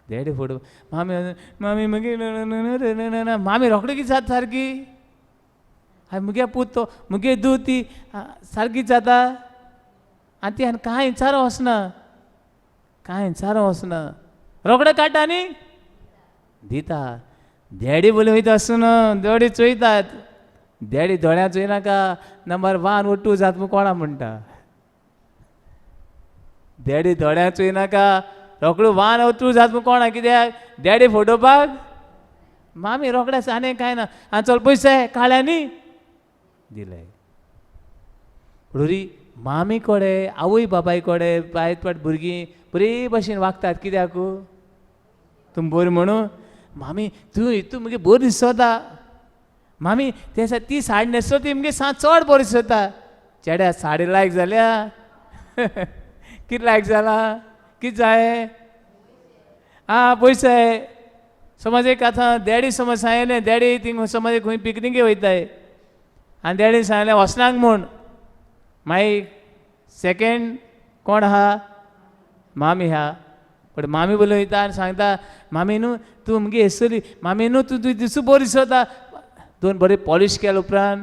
डॅडी फोटो, मामी मामी मागीर मामी रोखडी कितें जाता सारकी, आनी मुगे पूत तो मुगे दूद ती सारकी जाता आनी ती आनी कांय विचारो वचना, कांय विचारो वचना, रोखडे काडटा आनी दिता. डॅडी बोली वयता आसना, डॅडी चोयतात, डॅडी दोळ्यां चोयनाका, नंबर 1 वो 2 जात म्हूण कोणा म्हणटा. डॅडी दोळ्यां चोयनाका, रोखडो 1 वो 2 जात म्हूण कोणा, कित्याक डॅडी फोटो पाक मामी रोखडे आसा आनी कांय ना, आनी चल पयशे काळ्यांनी दिले. म्हणून मामी कडेन आवय बापाय कडेन बायत पाट भुरगीं बरे भशेन वागतात, कित्याक तूं बरी म्हणून मामी तूं तूं मुगे बरी दिसता, मामी ते ती साडी न्हेसता ती मुगे सा चड बरी दिसता. चेड्या साडी लायक जाल्या, कितें लायक जाला, कितें जाय, आं पयशे. समज एक आतां डॅडी समज सांगलें, डॅडी थिंग समज खंय पिकनिके वयताय आनी डॅडी सांगलें वचनाक म्हूण, मागीर सेकेंड कोण आहा, मामी आहा. बट मामी बोलून वयता आनी सांगता, मामी न्हू तूं मुगे हेसली, मामी न्हू तूं तूं दिसूं बरी दिसता. दोन बरें पॉलिश केल्या उपरांत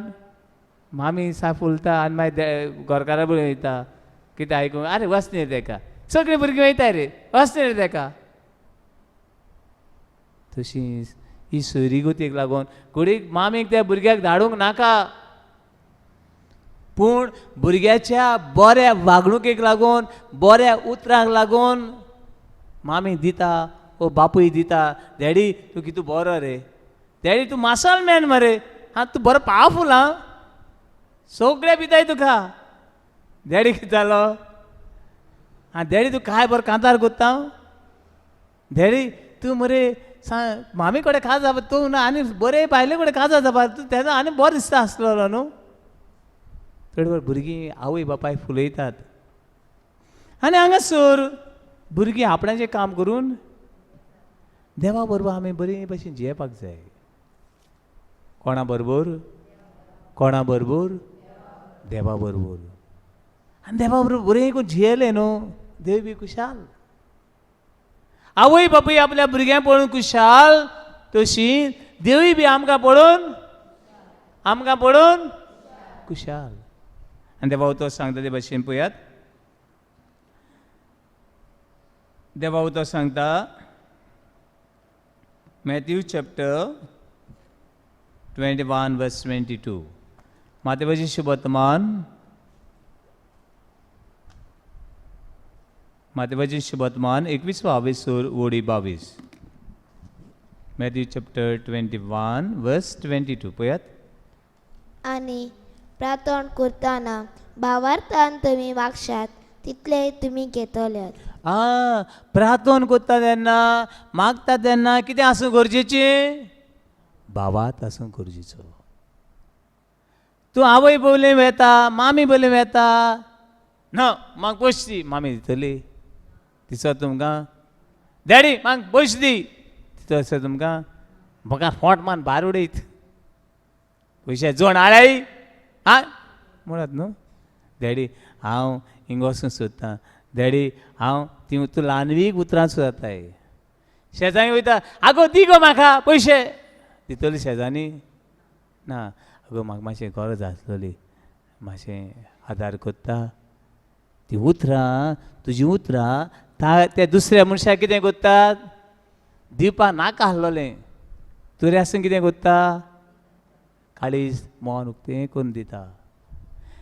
मामी सा फुलता आनी मागीर घरकारा बोलून वयता, कितें आयकूंक, आरे वच न्ही तेका, सगळीं भुरगीं वयता रे, वच न्ही रे तेका. तशीच ही सोयरीगतीक लागून घडयेक मामीक त्या भुरग्याक धाडूंक नाका, पूण भुरग्याच्या बऱ्या वागणुकेक लागून, बऱ्या उतरांक लागून मामी दिता ओ बापूय दिता, डॅडी तूं कितू बरो रे, डॅडी तूं मासाल मॅन मरे, आं तूं बरो पावरफूल आं, सगळें दिताय तुका. डॅडी कितें जालो, आं डॅडी तूं काय बरो कांतार कोत्ता, डॅडी तूं मरे सांग मामी कडेन काजार जावपा तूं ना आनी बरे बायले कडेन काजार जावपा तूं तेजो आनी बरो दिसता आसलेलो न्हू. थोडी वेळ भुरगीं आवय बापाय फुलयतात आनी हांगासर भुरगीं आपणाचें काम करून देवा बरोबर आमी बरे भशेन जियेवपाक जाय. कोणा बरोबर, कोणा बरोबर, देवा बरोबर. आनी देवा बरोबर बरें करून जियेलें न्हू, देव बी खुशाल. आवय बापूय आपल्या भुरग्यांक पळोवन खुशाल, तशी देवूय बी आमकां पळोवन, आमकां पळोवन खुशाल. आनी देवा तो सांगता ते भशेन पळयात, देवा तो सांगता मॅथ्यू चॅप्टर 21 वर्स 22, मातेवाची शुभवर्तमान, मातेवाची शुभवर्तमान 21 ओडी 22, मॅथ्यू चॅप्टर 21 वर्स 22 पळयात. आनी प्रार्थना करतना भावार्थान तुमी वागशात तितले तुमी घेतल्यात. आं, प्रार्थना करता तेन्ना, मागता तेन्ना कितें आसूं गरजेचें, भावार्थ आसूं गरजेचो. तूं आवय बोवले वेता, मामी बोवले वेता, ना म्हाका पयशे दी, मामी दितली दिसत तुमकां, डॅडी म्हाका पयशे दी दितलो दिसत तुमकां, म्हाका फोट मान भायर उडयत पयशे जोण आळाय आं म्हणत न्हू. डॅडी हांव हिंगा वचूंक सोदतां, डॅडी हांव ती तूं ल्हानवीक उतरां सुद्दां शेजारी वयता, आगो दी गो म्हाका पयशे, दितली शेजानी ना, आगो म्हाका मातशें गरज आसलेली, मातशें आदार करता. ती उतरां तुजीं उतरां त्या दुसऱ्या मनशाक कितें करतात, दिवपा नाका आसलोलें, तरी आसून कितें करता, काळीज मन उक्तें करून दिता.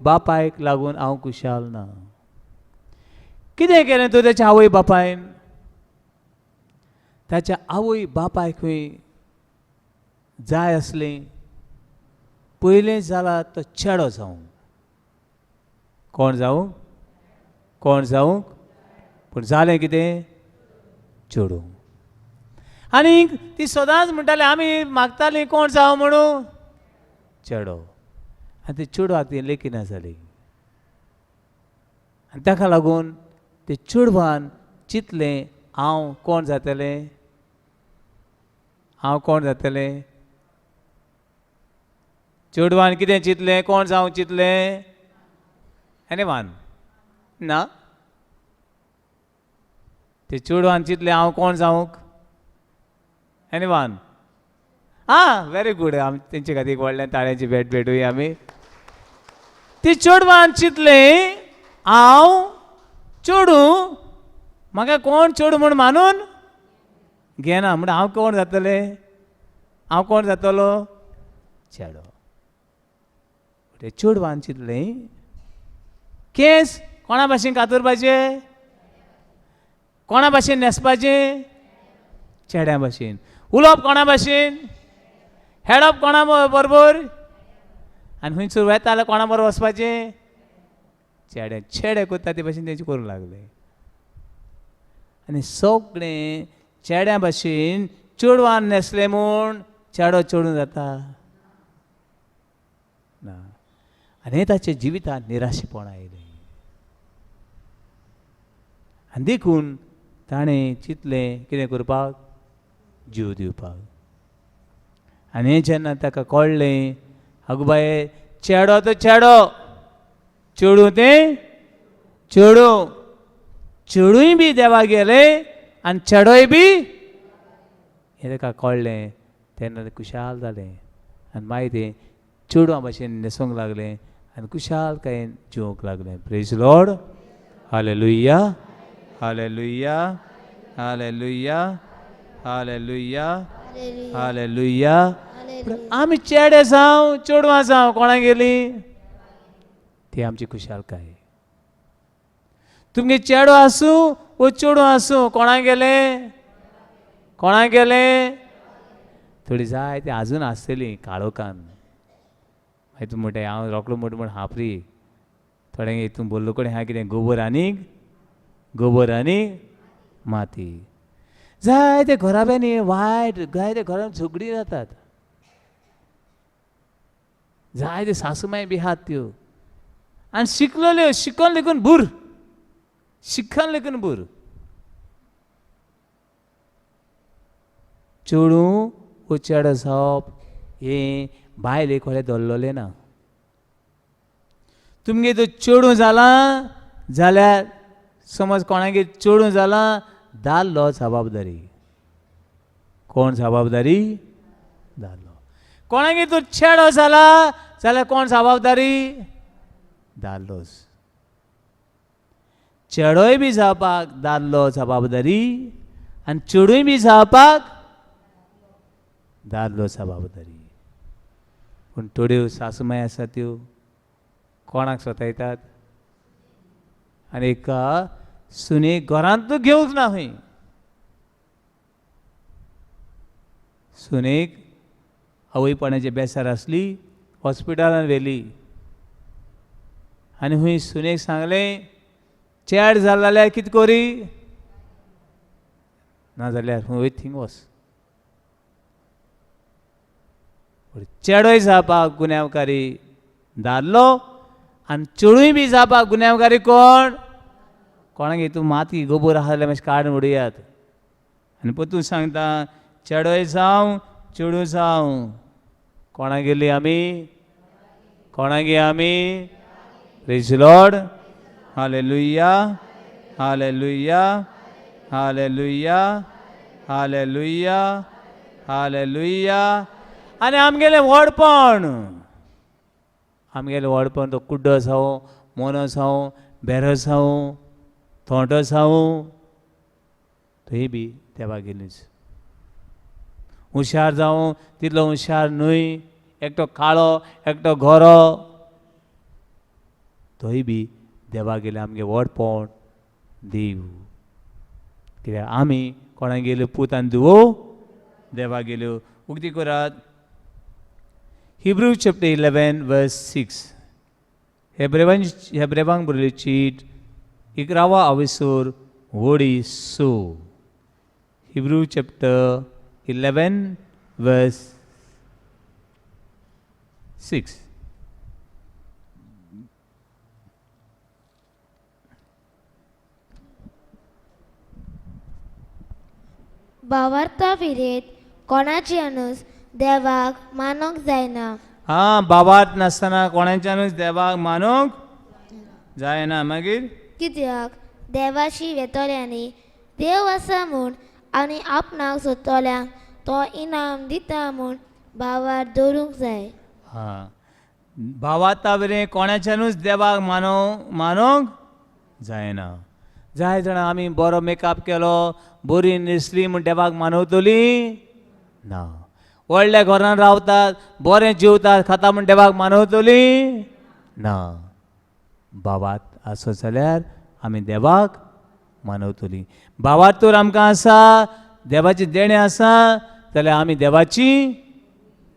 बापायक लागून हांव खुशाल ना. कितें केलें तर ताच्या आवय बापायन? ताच्या आवय बापायकूय जाय आसलें पयलें जाला तो चेडो जावंक. कोण जावंक? कोण जावंक? पूण जालें कितें? चेडूं. आनी ती सदांच म्हणटाली आमी मागताली कोण जावं म्हणून? चेडो. आनी ते चेडवाक ती लेखिना जाली आनी ताका लागून ते चेडवान चिंतलें हांव कोण जातलें? हांव कोण जातलें? चेडवान कितें चिंतलें? कोण जावं चिंतलें? एनीवन? ना. ते चेडवान चिंतलें हांव कोण जावंक? एनीवन? आं, व्हेरी गूड. आम तेंचे खातीर व्हडल्या ताळ्यांची भेट भेटुया आमी. ती चेडवान चिंतलें हांव चेडूं, म्हाका कोण चेडूं म्हूण मानून घेना, म्हण हांव कोण जातलें? हांव कोण जातलो? चेडो. ते चेडवान चिंतलें केंस कोणा भाशेन कातरपाचे? कोणा भाशेन न्हेसपाचें? चेड्या भाशेन. उलोवप कोणा भाशेन? हेडप कोणा बरोबर? आनी खंयसर वता जाल्यार कोणा बरोबर वचपाचें? चेडे. चेडे करता ते भाशेन तेंचे करूंक लागले. आनी सगळें चेड्या भाशेन चेडवान न्हेसलें म्हूण चेडो चेडूं जाता ना. आनी हें ताच्या जिवितांत निराशेपण आयलें. आनी देखून ताणें चिंतलें कितें करपाक? जीव दिवपाक. आनी हें जेन्ना ताका कळ्ळें, आगो बाये चेडो तो चेडो, चेडूं तें चेडूं, चेडूंय बी देवाक गेलें आनी चेडोय बी, हें ताका कळ्ळें तेन्ना तें खुशाल जालें. आनी मागीर तें चेडवां भाशेन न्हेसूंक लागलें आनी खुशालकायेन जिवंक लागलें. Praise Lord. Hallelujah, hallelujah, hallelujah, hallelujah, hallelujah. आमी चेडे जावं चेडवां जावं कोणा गेली ती आमची खुशालकाय. तुमगे चेडो आसूं वो चेडूं आसूं कोणा गेलें? कोणा गेलें? थोडी जाय ती आजून आसतली काळोखान. मागीर तूं म्हणटा हांव रोकडो मोट म्हण हापरी थोड्यांक हितून बोल्लो कडेन आहा कितें गोबर आनी गोबर आनी माती. जायते घराब्यांनी वायट, जायते घरान झगडीं जातात, जायते सासूमाय बी आहात त्यो आनी शिकलेल्यो, शिकोन लेगून बूर, शिकन लेगून बूर. चेडूं वो चेडो जावप हें बायलेक व्हडलें धरलेलें ना. तुमगेर जर चेडूं जालां जाल्यार समज कोणागेर चेडूं जालां, दादलो जबाबदारी. कोण जबाबदारी? दादलो. कोणागेर तर चेडो जाला जाल्यार कोण जबाबदारी? दादलोच. चेडोय बी जावपाक दादलो जबाबदारी आनी चेडूय बी जावपाक दादलो जबाबदारी. पूण थोड्यो सासूमाय आसा त्यो कोणाक सतायतात आनी एका सुनेक घरांत घेवंक ना खंय. सुनेक आवयपणाचे बेसार आसली, हॉस्पिटलान व्हेली आनी खंय सुनेक सांगलें चेड जाल जाल्यार कितें करी, ना जाल्यार खंय वयता थिंग वच. चेडोय जावपाक गुन्यांवकारी दादलो आनी चेडूय बी जावपाक गुन्यांवकारी कोण? कोणाक हितून माती गोबोर आसा जाल्यार मातशें काडून उडयात. आनी परतून सांगता चेडोय जावं चेडूं जावं कोणा गेली आमी? कोणा गे आमी? Praise Lord. Hallelujah, hallelujah, hallelujah, hallelujah, hallelujah. आनी आमगेलें व्हडपण, आमगेलें व्हडपण तो कुड्डो जावं, मोनो जावं, बेरो जावं, थोंटो जावं, थंय बी देवा गेलीच. हुशार जावं तितलो हुशार न्हय, एकटो काळो एकटो गोरो, तोय बी देवागेलें आमगे व्हडपण देव. कित्याक आमी कोणागेल्यो पूत आनी धुवो? देवागेल्यो. उगती करात हिब्रू चॅप्टर 11 वर्स 6. हेब्रेवांक बरयल्ली चीट 11वा आवेसोर वोडी 6. हिब्रू चॅप्टर 11 वर्स 6. भावार्था फिरेत कोणाच्यानूच देवाक मानूंक जायना. आं, बाबात नासतना कोणाच्यानूच देवाक मानूंक जायना. मागीर कित्याक देवाशी वेतल्यांनी देव आसा म्हूण आनी आपणाक सोदतल्यांक तो इनाम दिता म्हूण भावार्थ दवरूंक जाय. हां, भावार्ता बरें कोणाच्यानूच देवाक मानूंक जायना. जाय जाणां आमी बरो मेकअप केलो, बरी न्हेसली म्हूण देवाक मानवतली ना. व्हडल्या घरान रावतात, बरें जेवतात खाता म्हूण देवाक मानवतली ना. भावार्थ आसत जाल्यार आमी देवाक मानवतली. भावार्थ तर आमकां आसा, देवाचें देणें आसा जाल्यार आमी देवाची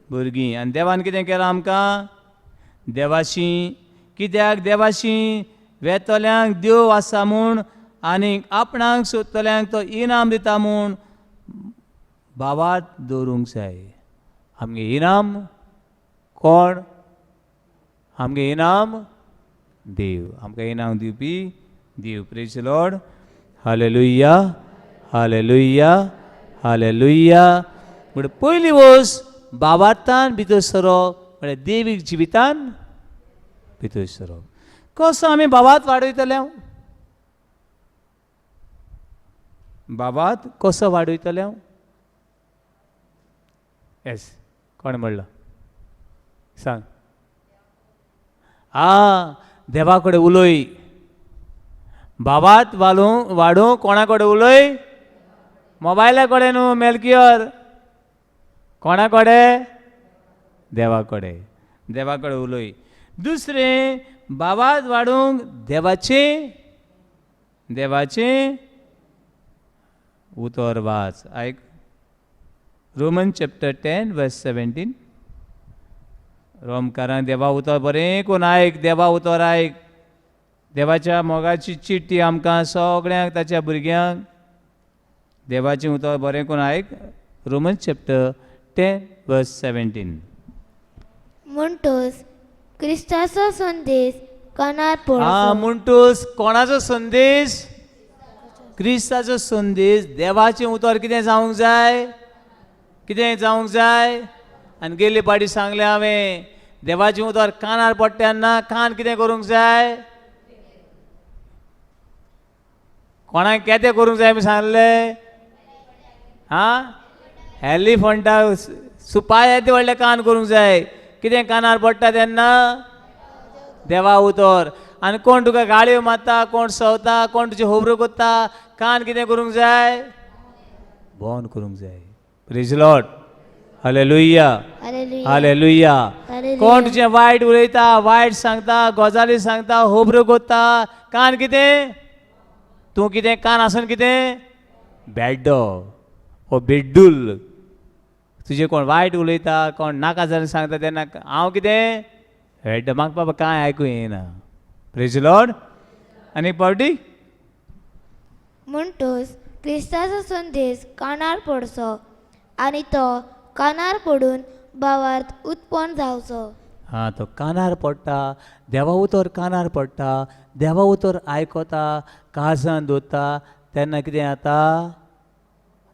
भुरगीं. आनी देवान कितें केलां आमकां? देवाशी कित्याक देवाशी वेतल्यांक देव आसा म्हूण आनी आपणाक सोदतल्यांक तो इनाम दिता म्हूण भावार्थ दवरूंक जाय. आमगे इनाम कोण? आमगे इनाम देव. आमकां इनाम दिवपी देव. Praise Lord. Hallelujah, hallelujah, hallelujah. म्हणटा पयली वस्त भावार्थान भितर सरप म्हळ्यार देवीक जिवितान भितर सरप. कसो आमी भावार्थ वाडयतले? हांव भावार्थ कसो वाडयतले? हांव येस, कोणें म्हणलां सांग? आं, देवा कडेन उलय. भावार्थ वाडोवंक कोणा कडेन उलय? मोबायला कडेन न्हू मेलकियर, कोणा कडेन? देवा कडेन. देवा कडेन उलय. दुसरें, भावार्थ वाडोवंक देवाचें देवाचें उतर वाच. आयक, रोमन चॅप्टर 10 वर्स 17. रोमकारांक देवा उतर बरें करून आयक, देवा उतर आयक. देवाच्या मोगाची चिट्ठी आमकां सगळ्यांक ताच्या भुरग्यांक. देवाचें उतर बरें करून आयक. रोमन चॅप्टर 10 वर्स 17. म्हणटोच क्रिस्ताचो संदेश कानार पडचो. म्हणटोच कोणाचो संदेश? क्रिस्ताचो संदेश. देवाचें उतर कितें जावंक जाय? कितें जावंक जाय? आनी गेल्ले पाटी सांगलें हांवें, देवाचें उतर कानार पडटा तेन्ना कान कितें करूंक जाय? कोणाक कितें करूंक जाय आमी सांगलें? आं, एलिफंटा सुपाय येदें व्हडलें कान करूंक जाय. कितें कानार पडटा तेन्ना? देवा उतर. आनी कोण तुका गाळयो मारता, कोण सवता, कोण तुजी खबरो करता, कान कितें करूंक जाय? बंद करूंक जाय. Praise Lord. Hallelujah, hallelujah. कोण तुजें वायट उलयता, वायट सांगता, गजाली सांगता, खबरो करता, कान कितें? तूं कितें कान आसून कितें बेड्डो ओ बेड्डूल. तुजें कोण वायट उलयता, कोण नाका जाल्यार सांगता तेन्ना हांव कितें बेड्डो, म्हाका बाबा कांय आयकूं येना. Praise Lord. आनी पावटी म्हणटोच क्रिस्ताचो संदेश कानार पडचो आनी तो कानार पडून भावार्थ उत्पन्न जावचो. हां, तो कानार पडटा, देवा उतर कानार पडटा, देवा उतर आयकता, काळजान दवरता तेन्ना कितें जाता?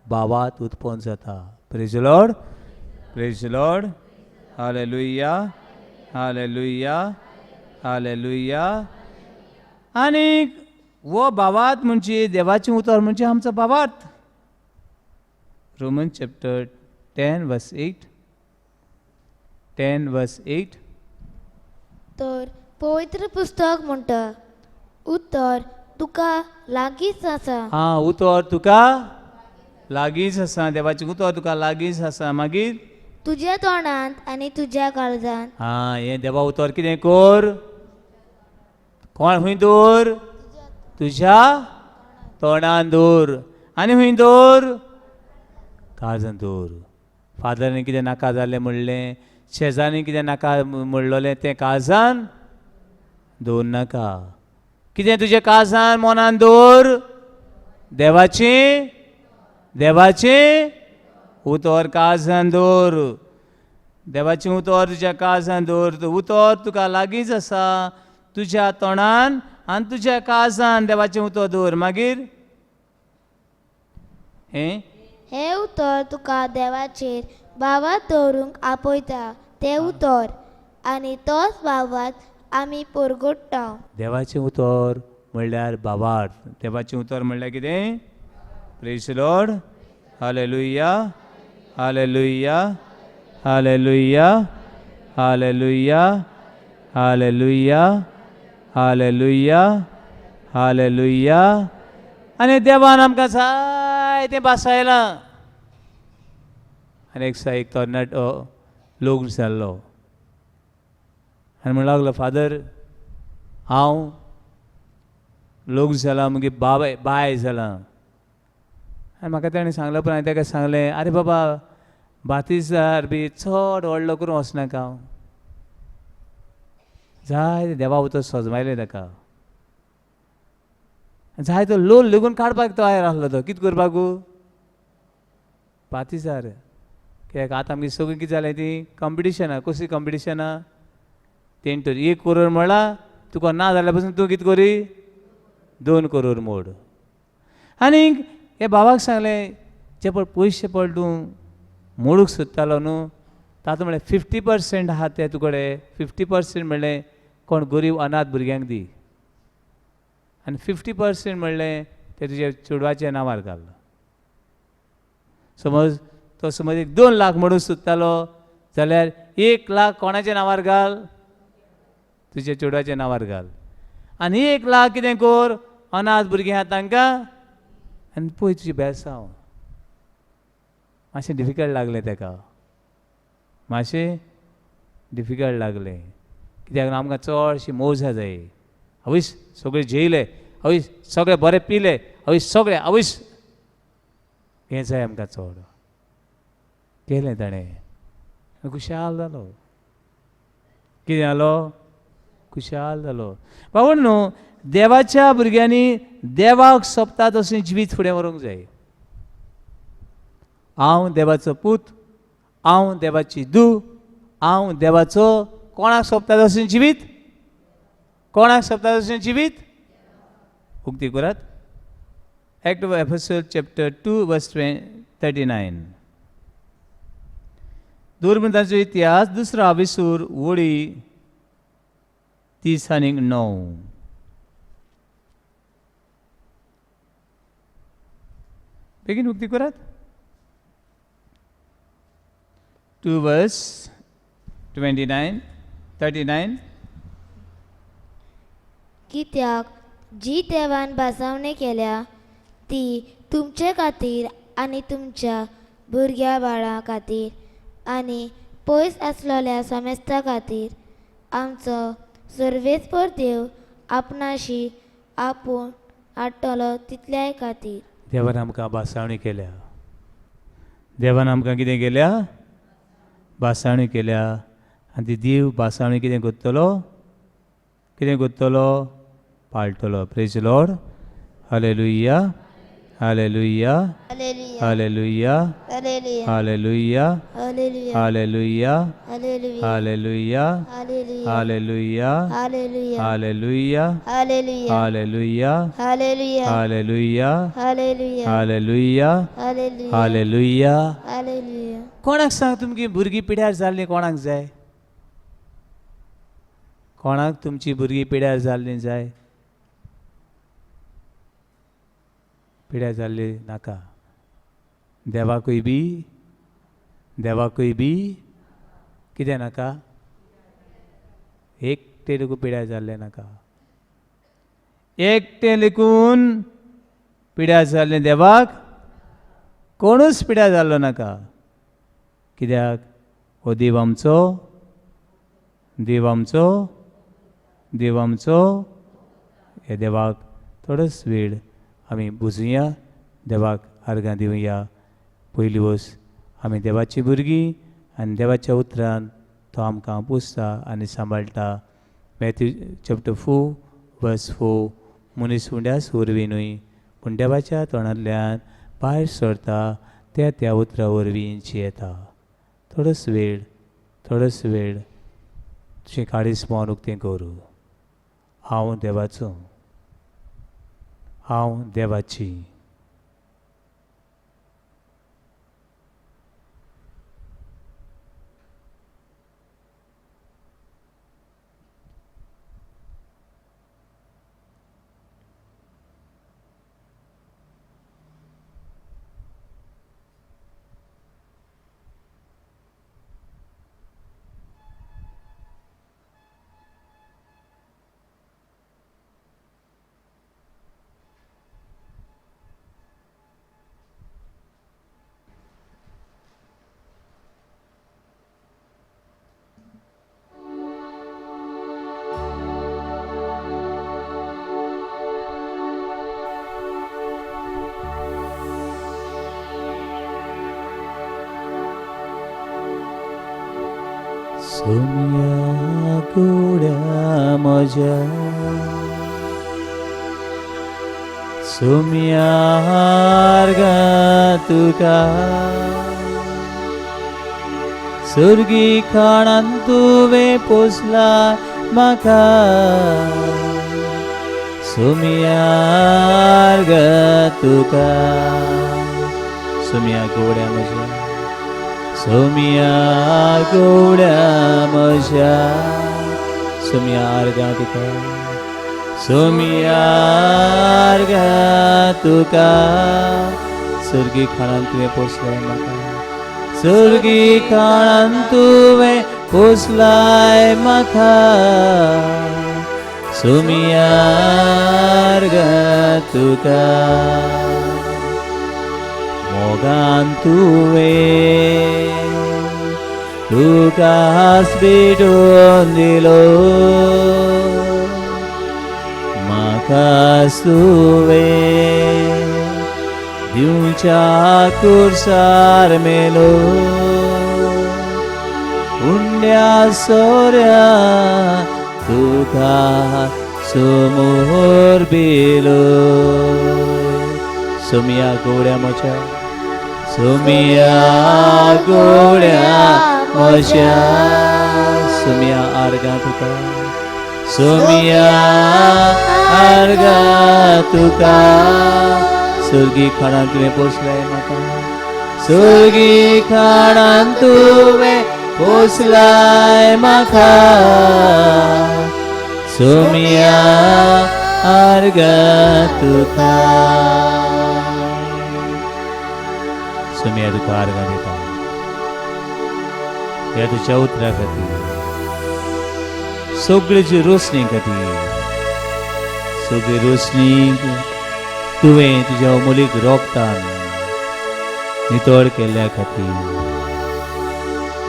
भावार्थ उत्पन्न जाता. Praise Lord, praise Lord. Hallelujah, hallelujah, hallelujah. आनी हो भावार्थ म्हणजे देवाचें उतर म्हणजे आमचो भावार्थ. रोमन चॅप्टर 10 वर्स 8, 10 वर्स 8. तर पवित्र पुस्तक म्हणटा, उतर तुका लागींच आसा. आं, उतर तुका लागींच आसा. देवाचें उतर तुका लागींच आसा. मागीर तुज्या तोंडांत आनी तुज्या काळजांत. आं, हें देवा उतर कितें कर? कोण हुंय दवर? तुज्या तोंडान दवर. आनी हुंय दवर? काळजान दवर. फादरान कितें नाका जालें म्हणलें, शेजाऱ्यांनी कितें नाका म्हणलोलें तें काळजान दवर नाका. कितें तुज्या काळजान मनान दवर? देवाचें, देवाचें उतर काळजान दवर. देवाचें उतर तुज्या काळजान दवर. उतर तुका लागींच आसा, तुज्या तोंडान आनी तुज्या काळजान देवाचें उतर दवर. मागीर हें हें उतर तुका देवाचेर भावार्थ दवरूंक आपयता तें उतर, आनी तोच भावार्थ आमी परगट्टा. देवाचें उतर म्हणल्यार भावार्थ. देवाचें उतर म्हणल्यार कितें? Praise Lord. Hallelujah, hallelujah, hallelujah, hallelujah, hallelujah, hallelujah, hallelujah. आनी देवान आमकां जायतें भासायलां. आनी एक दिसा एक तरणाटो लग्न जाल्लो आनी म्हणूंक लागलो, फादर हांव लग्न जालां, मागीर बाबाय बाय जालां. आनी म्हाका ताणें सांगलें उपरांत हांवें ताका सांगलें, आरे बाबा बातिजार बी चड व्हडलो करूं वचनाका, हांव जाय देवा उतर सजमायलें ताका. जाय तो लोन लेगून काडपाक तयार आसलो तो. कितें करपाकू? बातिजार. कित्याक आतां आमगे सगळीं कितें जालें ती कंपिटिशनां. कसलीं कंपिटिशनां? तेणें तर 1 करोड म्हळां, तुका ना जाल्यार पसून तूं कितें करी? 2 करोड मोड. आनी हे बाबाक सांगलें, जे पळय पयशे पळय तूं मोडूंक सोदतालो न्हू, तातूंत म्हणलें 50% आहा ते तुकडे. 50% म्हणलें कोण गरीब अनाथ भुरग्यांक दी, आनी 50% म्हणलें ते तुज्या चेडवाच्या नांवार घाल. समज तो समज एक 2 लाख मोडूंक सोदतालो जाल्यार 1 लाख कोणाच्या नांवार घाल? तुज्या चेडवाच्या नांवार घाल. आनी 1 लाख कितें कर? अनाथ भुरगीं आहा तांकां. आनी पळय तुजी बेसांव. मातशें डिफिकल्ट लागलें ताका, मातशें डिफिकल्ट लागलें. कित्याक आमकां चडशी मौजा जाय. आवयस सगळे जेयले, आवयस सगळे बरें पिले, आवयस सगळे, आवयस हें जाय आमकां चड. केलें ताणें, खुशाल जालो. कितें जालो? खुशाल जालो. बाबा न्हू, देवाच्या भुरग्यांनी देवाक सोबता तशें जिवीत फुडें व्हरूंक जाय. हांव देवाचो पूत, हांव देवाची धूव, हांव देवाचो. कोणाक सोबता तशें जिवीत? कोणाक सोबता तशें जिवीत? उक्ती करात Act of Apostle chapter 2 verse 39. दुर्मितांचो इतिहास दुसरो आविसूर वळी 39. बेगीन उक्ती करात. 2 verse 29 39. कित्याक जी देवान भासावणी केल्या ती तुमचे खातीर आनी तुमच्या भुरग्या बाळां खातीर आनी पयस आसलेल्या समेस्ता खातीर आमचो सर्वेस्पर देव आपणाशी आपूण हाडटलो तितल्याय खातीर. देवान आमकां भासावणी केल्या. देवान आमकां कितें केल्या? भासावणी केल्या. आनी ती देव भासावणी कितें करतलो? कितें करतलो? पाळटलो. Praise Lord. Hallelujah, hallelujah, hallelujah, hallelujah, hallelujah, hallelujah, hallelujah, hallelujah, hallelujah, hallelujah, hallelujah, hallelujah. कोणाक सांग तुमची भुरगीं पिड्यार जाल्लीं कोणाक जाय? कोणाक तुमची भुरगीं पिड्यार जाल्लीं जाय? पिड्यार जाल्ली नाका. देवाकूय बी, देवाकूय बी कितें नाका? एकटें लेगून पिड्यार जाल्लें नाका. एकटें लेगून पिड्यार जाल्लें देवाक कोणूच पिड्यार जाल्लो नाका. कित्याक हो देव आमचो, देव आमचो, देव आमचो हे देवाक थोडोच वेळ आमी बुजुया, देवाक आर्गां दिवया. पयली वस्त आमी देवाची भुरगीं आनी देवाच्या उतरान तो आमकां पोसता आनी सांबाळटा. मॅथ्यू चॅप्टर 4 वर्स 4, मनीस उंड्यास वरवीं न्हय पूण देवाच्या तोंडांतल्यान भायर सरता त्या त्या उतरां वरवीं जियेता. थोडोच वेळ, थोडोच वेळ तुजें काळीज मन उक्तें करूं. हांव देवाचो, हांव देवाची. सोम्या गोड्या म्हज्या, सोम्या आर्गां तुका, सुर्गी खाणान तुवें पोसला म्हाका, सोम्या आर्गां तुका. सोम्या गोड्या म्हज्या, सोम्या गोड्या म्हज्या, सोम्या आर्गां तुका, सोम्या आर्गां तुका. सुर्गी खाणान तुवें पोसलाय म्हाका, सुर्गी खाणान तुवें पोसलाय म्हाका, सोम्या आर्गां तुका. मोगान तुवें तुकाच भेटून दिलो, म्हाका तुवें दिवच्या कुर्सार मेलो. उंड्या सोऱ्या तुका समोर बेलो. सोम्या गोड्या म्हज्या, सोम्या गोड्या म्हज्या, सोम्या आर्गां तुका, सोम्या आर्गां तुका. सुर्गी खाणान तुवें पोसलाय म्हाका, सुर्गी खाणान तुवें पोसलाय म्हाका, सोम्या आर्गां तुका. सोम्या तुका आर्गां दिता ह्या तुज्या उतरा खातीर, सगळेची रोसणी खातीर, सगळी रोसणी तुवें तुज्या अमोलीक रोगतान नितळ केल्ल्या खातीर.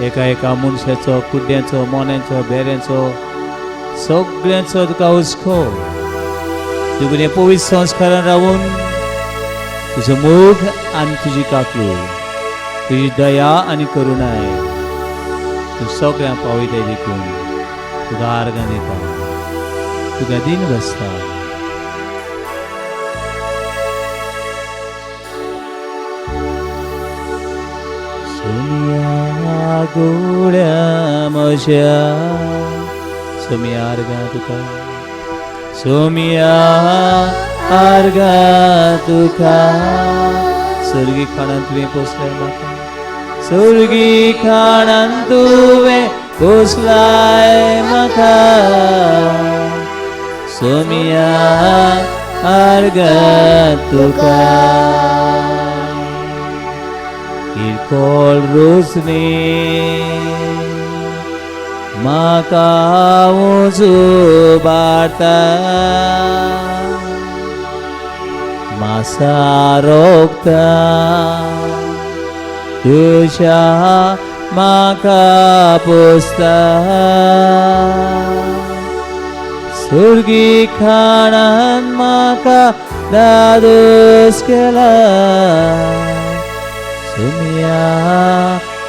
एका एका मनशाचो, कुड्ड्यांचो, मोन्यांचो, बेऱ्यांचो, सगळ्यांचो तुका हुस्को. तुगेले हे पवित्र संस्कारान रावून तुजो मोग आनी तुजी काकूळ, तुजी दया आनी करुणाय तूं सगळ्यांक पावयताय देखून तुका आर्गां दिता, तुका दीन बसता. सोम्या गोड्या म्हज्या, सोम्या आर्गां तुका, सोम्या आर्गां तुका. सुर्गी खाणान तुवें पोसलाय म्हाका, सुर्गी खाणान तुवें पोसलाय म्हाका, सोम्या आर्गां तुका. किरकोळ रोसणी म्हाका उजुबारता, मासा रोगता तुज्या म्हाका पोसता. सुर्गी खाणान म्हाका दादोस केला. सुमिया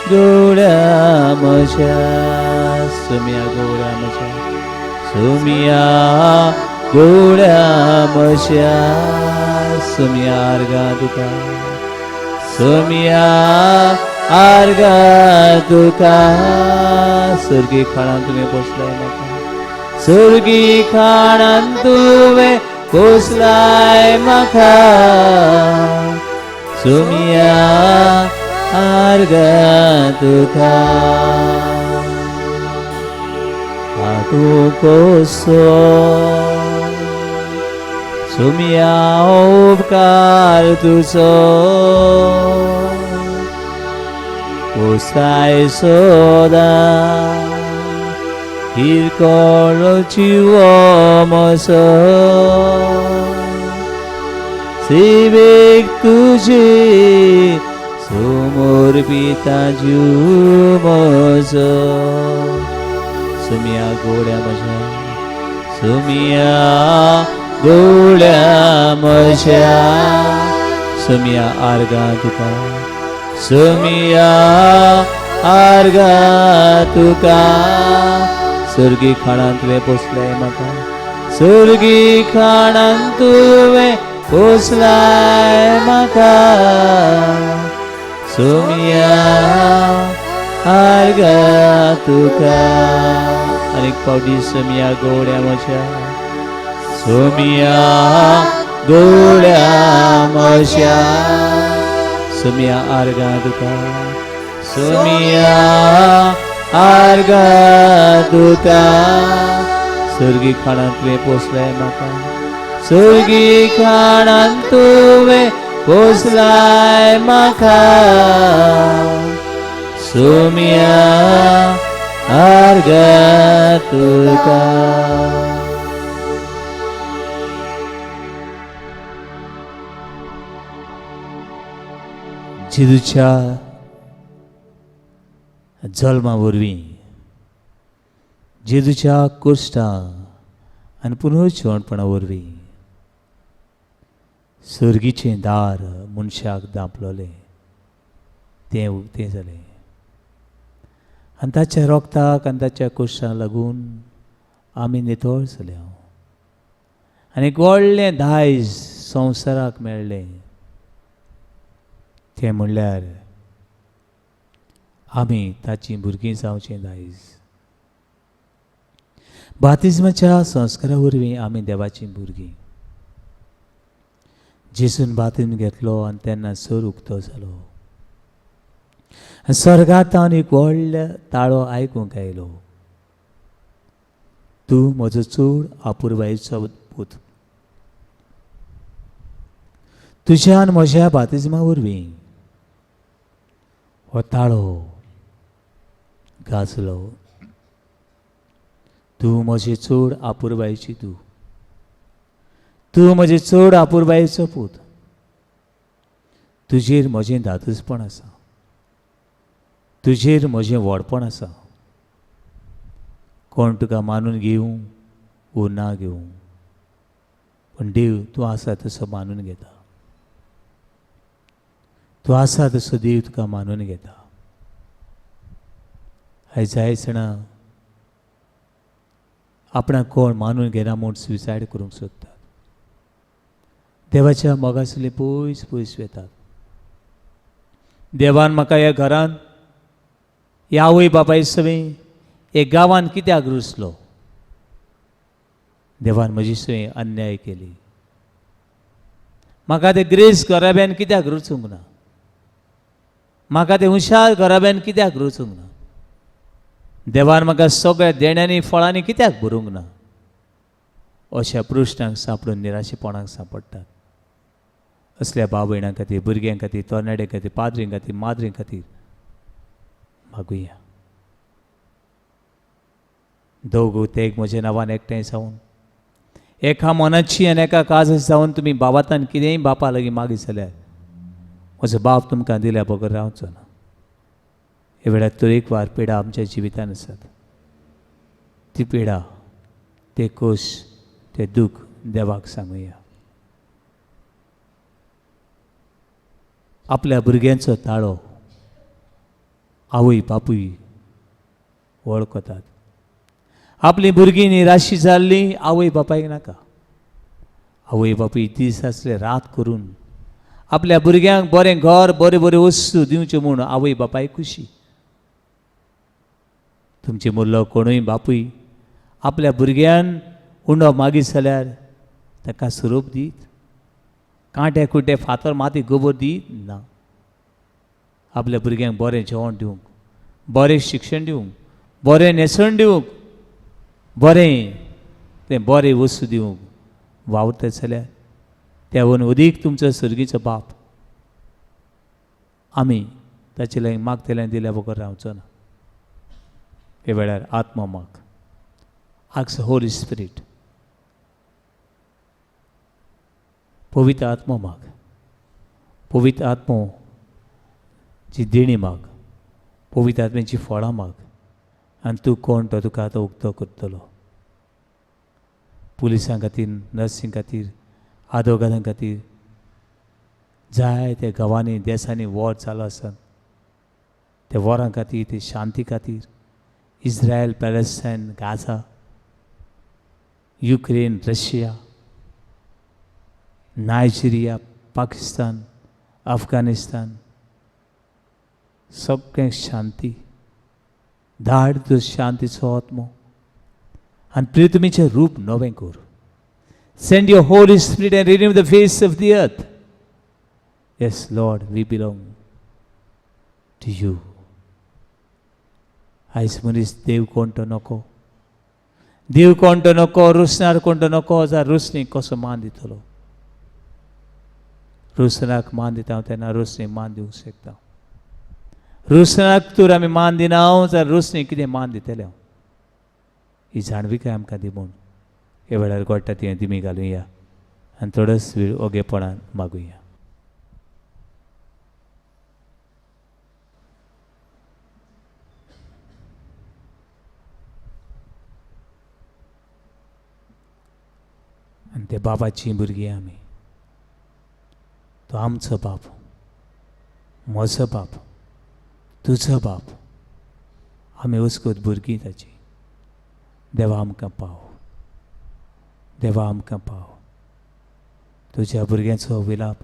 गोड्या म्हज्या, सुमिया गोड्या म्हज्या, सुमिया गोड्या म्हज्या, सुमिया आर्गां तुका, सुमिया आर्गां तुका. सुर्गी खाणान तुवें पोसलाय म्हाका, सुर्गी खाणान तुवें पोसलाय म्हाका. सुमिया आर्गां तुका. तूं कसो सुमिया उपकार तुजो, पोसाय सोदा हिरकोळो जीव म्हजो. सेवेक तुजे समर्पिता जीव म्हजो. सुमिया गोड्या म्हज्या, सुमिया गोड्या म्हज्या, सुमिया आर्गां तुका, सुमिया आर्गां तुका. सुर्गी खाणान तुवें पोसलाय म्हाका, सुर्गी खाणान तुवें पोसलाय म्हाका. सुमिया आर्गां तुका. आनीक फावटी सुमिया गोड्या म्हज्या, सुमिया गोड्या म्हज्या, सुमिया आर्गां तुका, सुमिया आर्गां तुका. सुर्गी खाणान तुवें पोसलाय म्हाका, सुर्गी खाणान तुवें पोसलाय म्हाका. सुमिया आर्गां तुका. जेजूच्या जल्मा वरवीं, जेजूच्या कोश्टां आनी पुनर्जिवणपणा वरवीं सर्गीचें दार मनशाक दांपलोलें तें उक्तें जालें आनी ताच्या रोगताक आनी ताच्या कोश्टांक लागून आमी नितळ जाल्या आनी एक व्हडलें दायज संवसाराक मेळ्ळें. तें म्हणल्यार आमी ताचीं भुरगीं जावचें दायज. बातिज्माच्या संस्कारा वरवीं आमी देवाचीं भुरगीं. जेजून बातिज्म घेतलो आनी तेन्ना सर उक्तो जालो आनी स्वर्गांत एक व्हडलो ताळो आयकूंक आयलो, तूं म्हजो चड आपुरबायेचो पूत, तुज्या आनी म्हज्या बातिज्मा वरवीं हो ताळो गाजलो. तूं म्हजे चड आपुरबायेची तूं, तूं म्हजे चड आपुरबायेचो पूत, तुजेर म्हजें धादोसपण आसा, तुजेर म्हजें व्हडपण आसा. कोण तुका मानून घेवं वो ना घेवं, पूण देव तूं आसा तसो मानून घेता, तूं आसा तसो देव तुका मानून घेता. आयज जाय जाणां आपणाक कोण मानून घेना म्हूण सुसायड करूंक सोदतात, देवाच्या मोगासली पयस पयस वेतात. देवान म्हाका ह्या घरान ह्या आवय बापाय सवें ह्या गांवान कित्याक रुसलो? देवान म्हजी सवें अन्याय केली, म्हाका ते ग्रेस घराब्यान कित्याक रुचूंक ना, म्हाका ते हुशार घराब्यान कित्याक रुचूंक ना, देवान म्हाका सगळ्या देण्यांनी फळांनी कित्याक भरूंक ना? अशा प्रश्नांक सांपडून निराशेपणाक सांपडटात. असल्या भाव भयणां खातीर, भुरग्यां खातीर, तरणाट्यां खातीर, पाद्रीं खातीर, माद्रीं खातीर मागुया. दोग तेग म्हज्या नांवान एकठांय जावन एका मनाची आनी एका काळजाची जावन तुमी बाबातान कितेंय बापा लागीं मागीत जाल्यार म्हजो बाप तुमकां दिल्या बगर रावचो ना. ह्या वेळार तरेकवार पिडा आमच्या जिवितान आसात. ती पिडा, ते कोश तें दूख देवाक सांगुया. आपल्या भुरग्यांचो ताळो आवय बापूय वळखतात. आपलीं भुरगीं निराशी जाल्लीं आवय बापायक नाका. आवय बापूय दीस आसले रात करून आपल्या भुरग्यांक बरें घर, बऱ्यो बऱ्यो वस्तू दिवच्यो म्हूण आवय बापायक खुशी. तुमचे मुरलो कोणूय बापूय आपल्या भुरग्यान उंडो मागीत जाल्यार ताका सुरूप दीत, कांटे कुटे फातर माती गोबर दीत ना. आपल्या भुरग्यांक बरें जेवण दिवंक, बरें शिक्षण दिवंक, बरें न्हेसण दिवंक, बरें तें बरें वस्तू दिवंक वावरता जाल्यार त्यावून अदीक तुमचो सर्गीचो बाप आमी ताचे लागीं मागतल्यान दिल्या बगर रावचो ना. हे वेळार आत्मो माग, आक्स होली स्पिरीट, पवित्र आत्मो माग, पवित्र आत्मो जी देणी माग, पवित्र आत्म्याची फळां माग आनी तूं कोण तो तुका आतां उक्तो करतलो. पुलिसां खातीर, नर्सीं खातीर, आदोगादां खातीर जायते गांवांनी देसांनी वॉर चालू आसा, त्या वॉरां खातीर, ते शांती खातीर, Israel, Palestine, Gaza, Ukraine, Russia, Nigeria, Pakistan, Afghanistan, सगळें शांती धाड तूं शांतीचो आत्मो आनी पृथ्वीचें रूप नवें कर. Send your Holy Spirit and renew the face of the earth. Yes, Lord, we belong to you. आयज मनीस देव कोण तो नको, देव कोण तो नको, रुसणार कोण तो नको, जाल्यार रुसणी कसो मान दितलो? रुसणाक मान दिता हांव तेन्ना रुसणी मान दिवंक शकता. रुसणाक तर आमी मान दिना जाल्यार रुसणी कितें मान दितले हांव? ही जाणविकाय आमकां दी म्हूण ह्या वेळार गोडटा ती दिमी घालुया आनी थोडोच वेळ ओगेपणान मागुया. आनी ते बाबाचीं भुरगीं आमी, तो आमचो बाप, म्हजो बाप, तुजो बाप, आमी वस्कोत भुरगीं ताची. देवा आमकां पाव, देवा आमकां पाव. तुज्या भुरग्यांचो विलाप,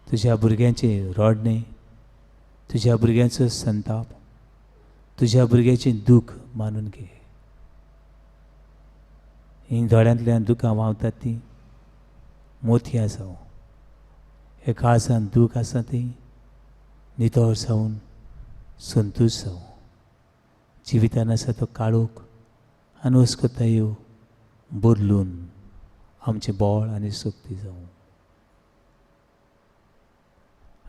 तुज्या भुरग्यांचें रडणें, तुज्या भुरग्यांचो संताप, तुज्या भुरग्याचें दूख मानून घे. हीं दोळ्यांतल्यान दुकां व्हांवतात तीं मोतयां जावं, हे काळजान दूख आसा ती नितळ जावन संतोश जावं. जिवितान आसा तो काळोख आनी अस्कतायो बदलून आमचें बळ आनी शक्ती जावं.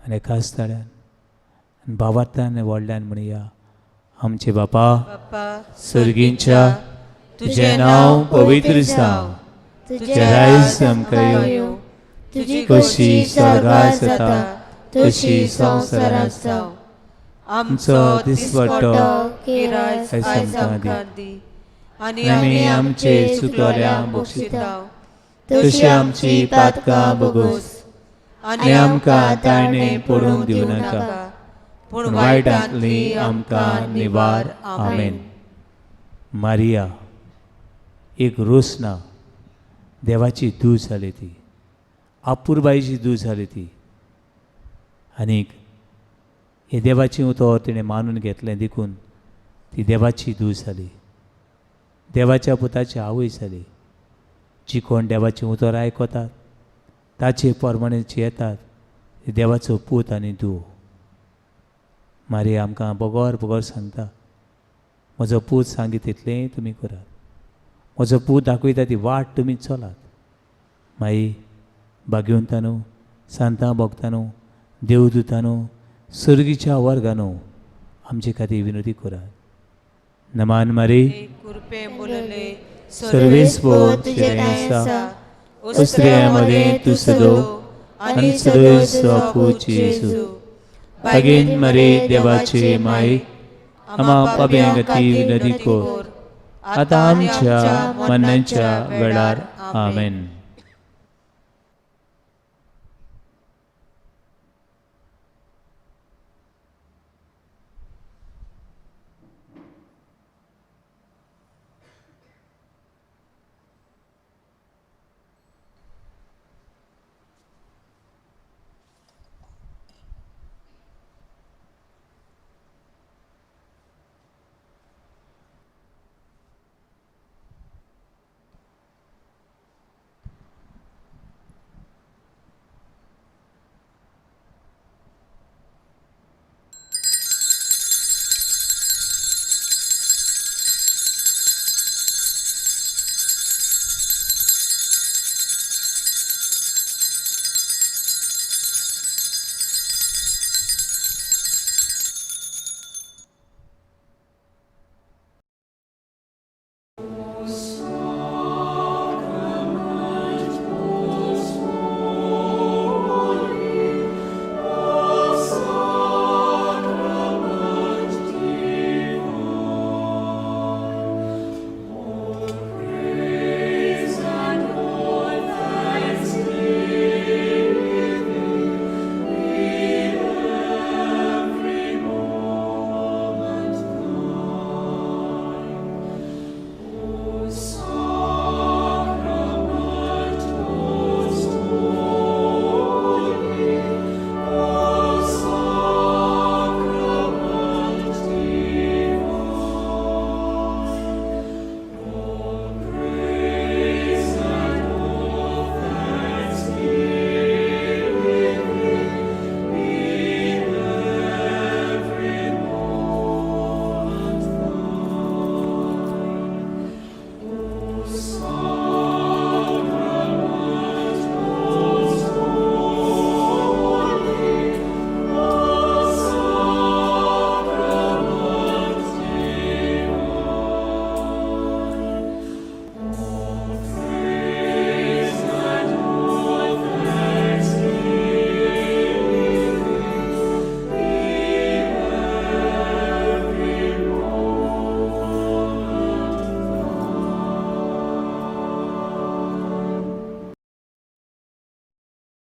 आनी एकाच ताळ्यान आनी भावार्थान आनी व्हडल्यान म्हणया, आमचे बापा सर्गींच्या, तुजें नांव पवित्र जावं, तुजें रायज आमकां येवं, तुजी खोशी स्वर्गार जाता तशी संवसारांत जावं. आमचो दिसवटो किरास आयज आमकां दी आनी आमी आमचे चुकल्या बक्षिताव तशी आमची पातकां भोगोस आनी आमकां ताणे पडून दिवं नाका, पूण वायटांतली आमकां निवार. आमेन. मारिया एक रोसना देवाची धूव जाली ती, आपुरबायेची धूव जाली ती, आनीक हे देवाचें उतर तिणें मानून घेतलें देखून ती देवाची धूव जाली, देवाच्या पुताची आवय जाली. जी कोण देवाचें उतर आयकतात ताचे प्रमाणे येतात ती देवाचो पूत आनी धूव. मारिया आमकां बगर बगर सांगता, म्हजो पूत सांगीत तितलेंय तुमी करात, म्हजो पूत दाखयता ती वाट तुमी चलात. माई भाग्यवंतानू, सांतां भक्तानू, देवदूतानू, सर्गीच्या वर्गानू आमचे खातीर विनोदी करात. नमान मारी, सर्वेस्पोर तुजें आसा, स्त्रियां मदें तूं सदो आनी सदो पूत जेजू. भागीन मरे देवाचे माई, आमा पाप्यां खातीर विनंती कर, आतां आमच्या मरणाच्या वेळार. आमेन.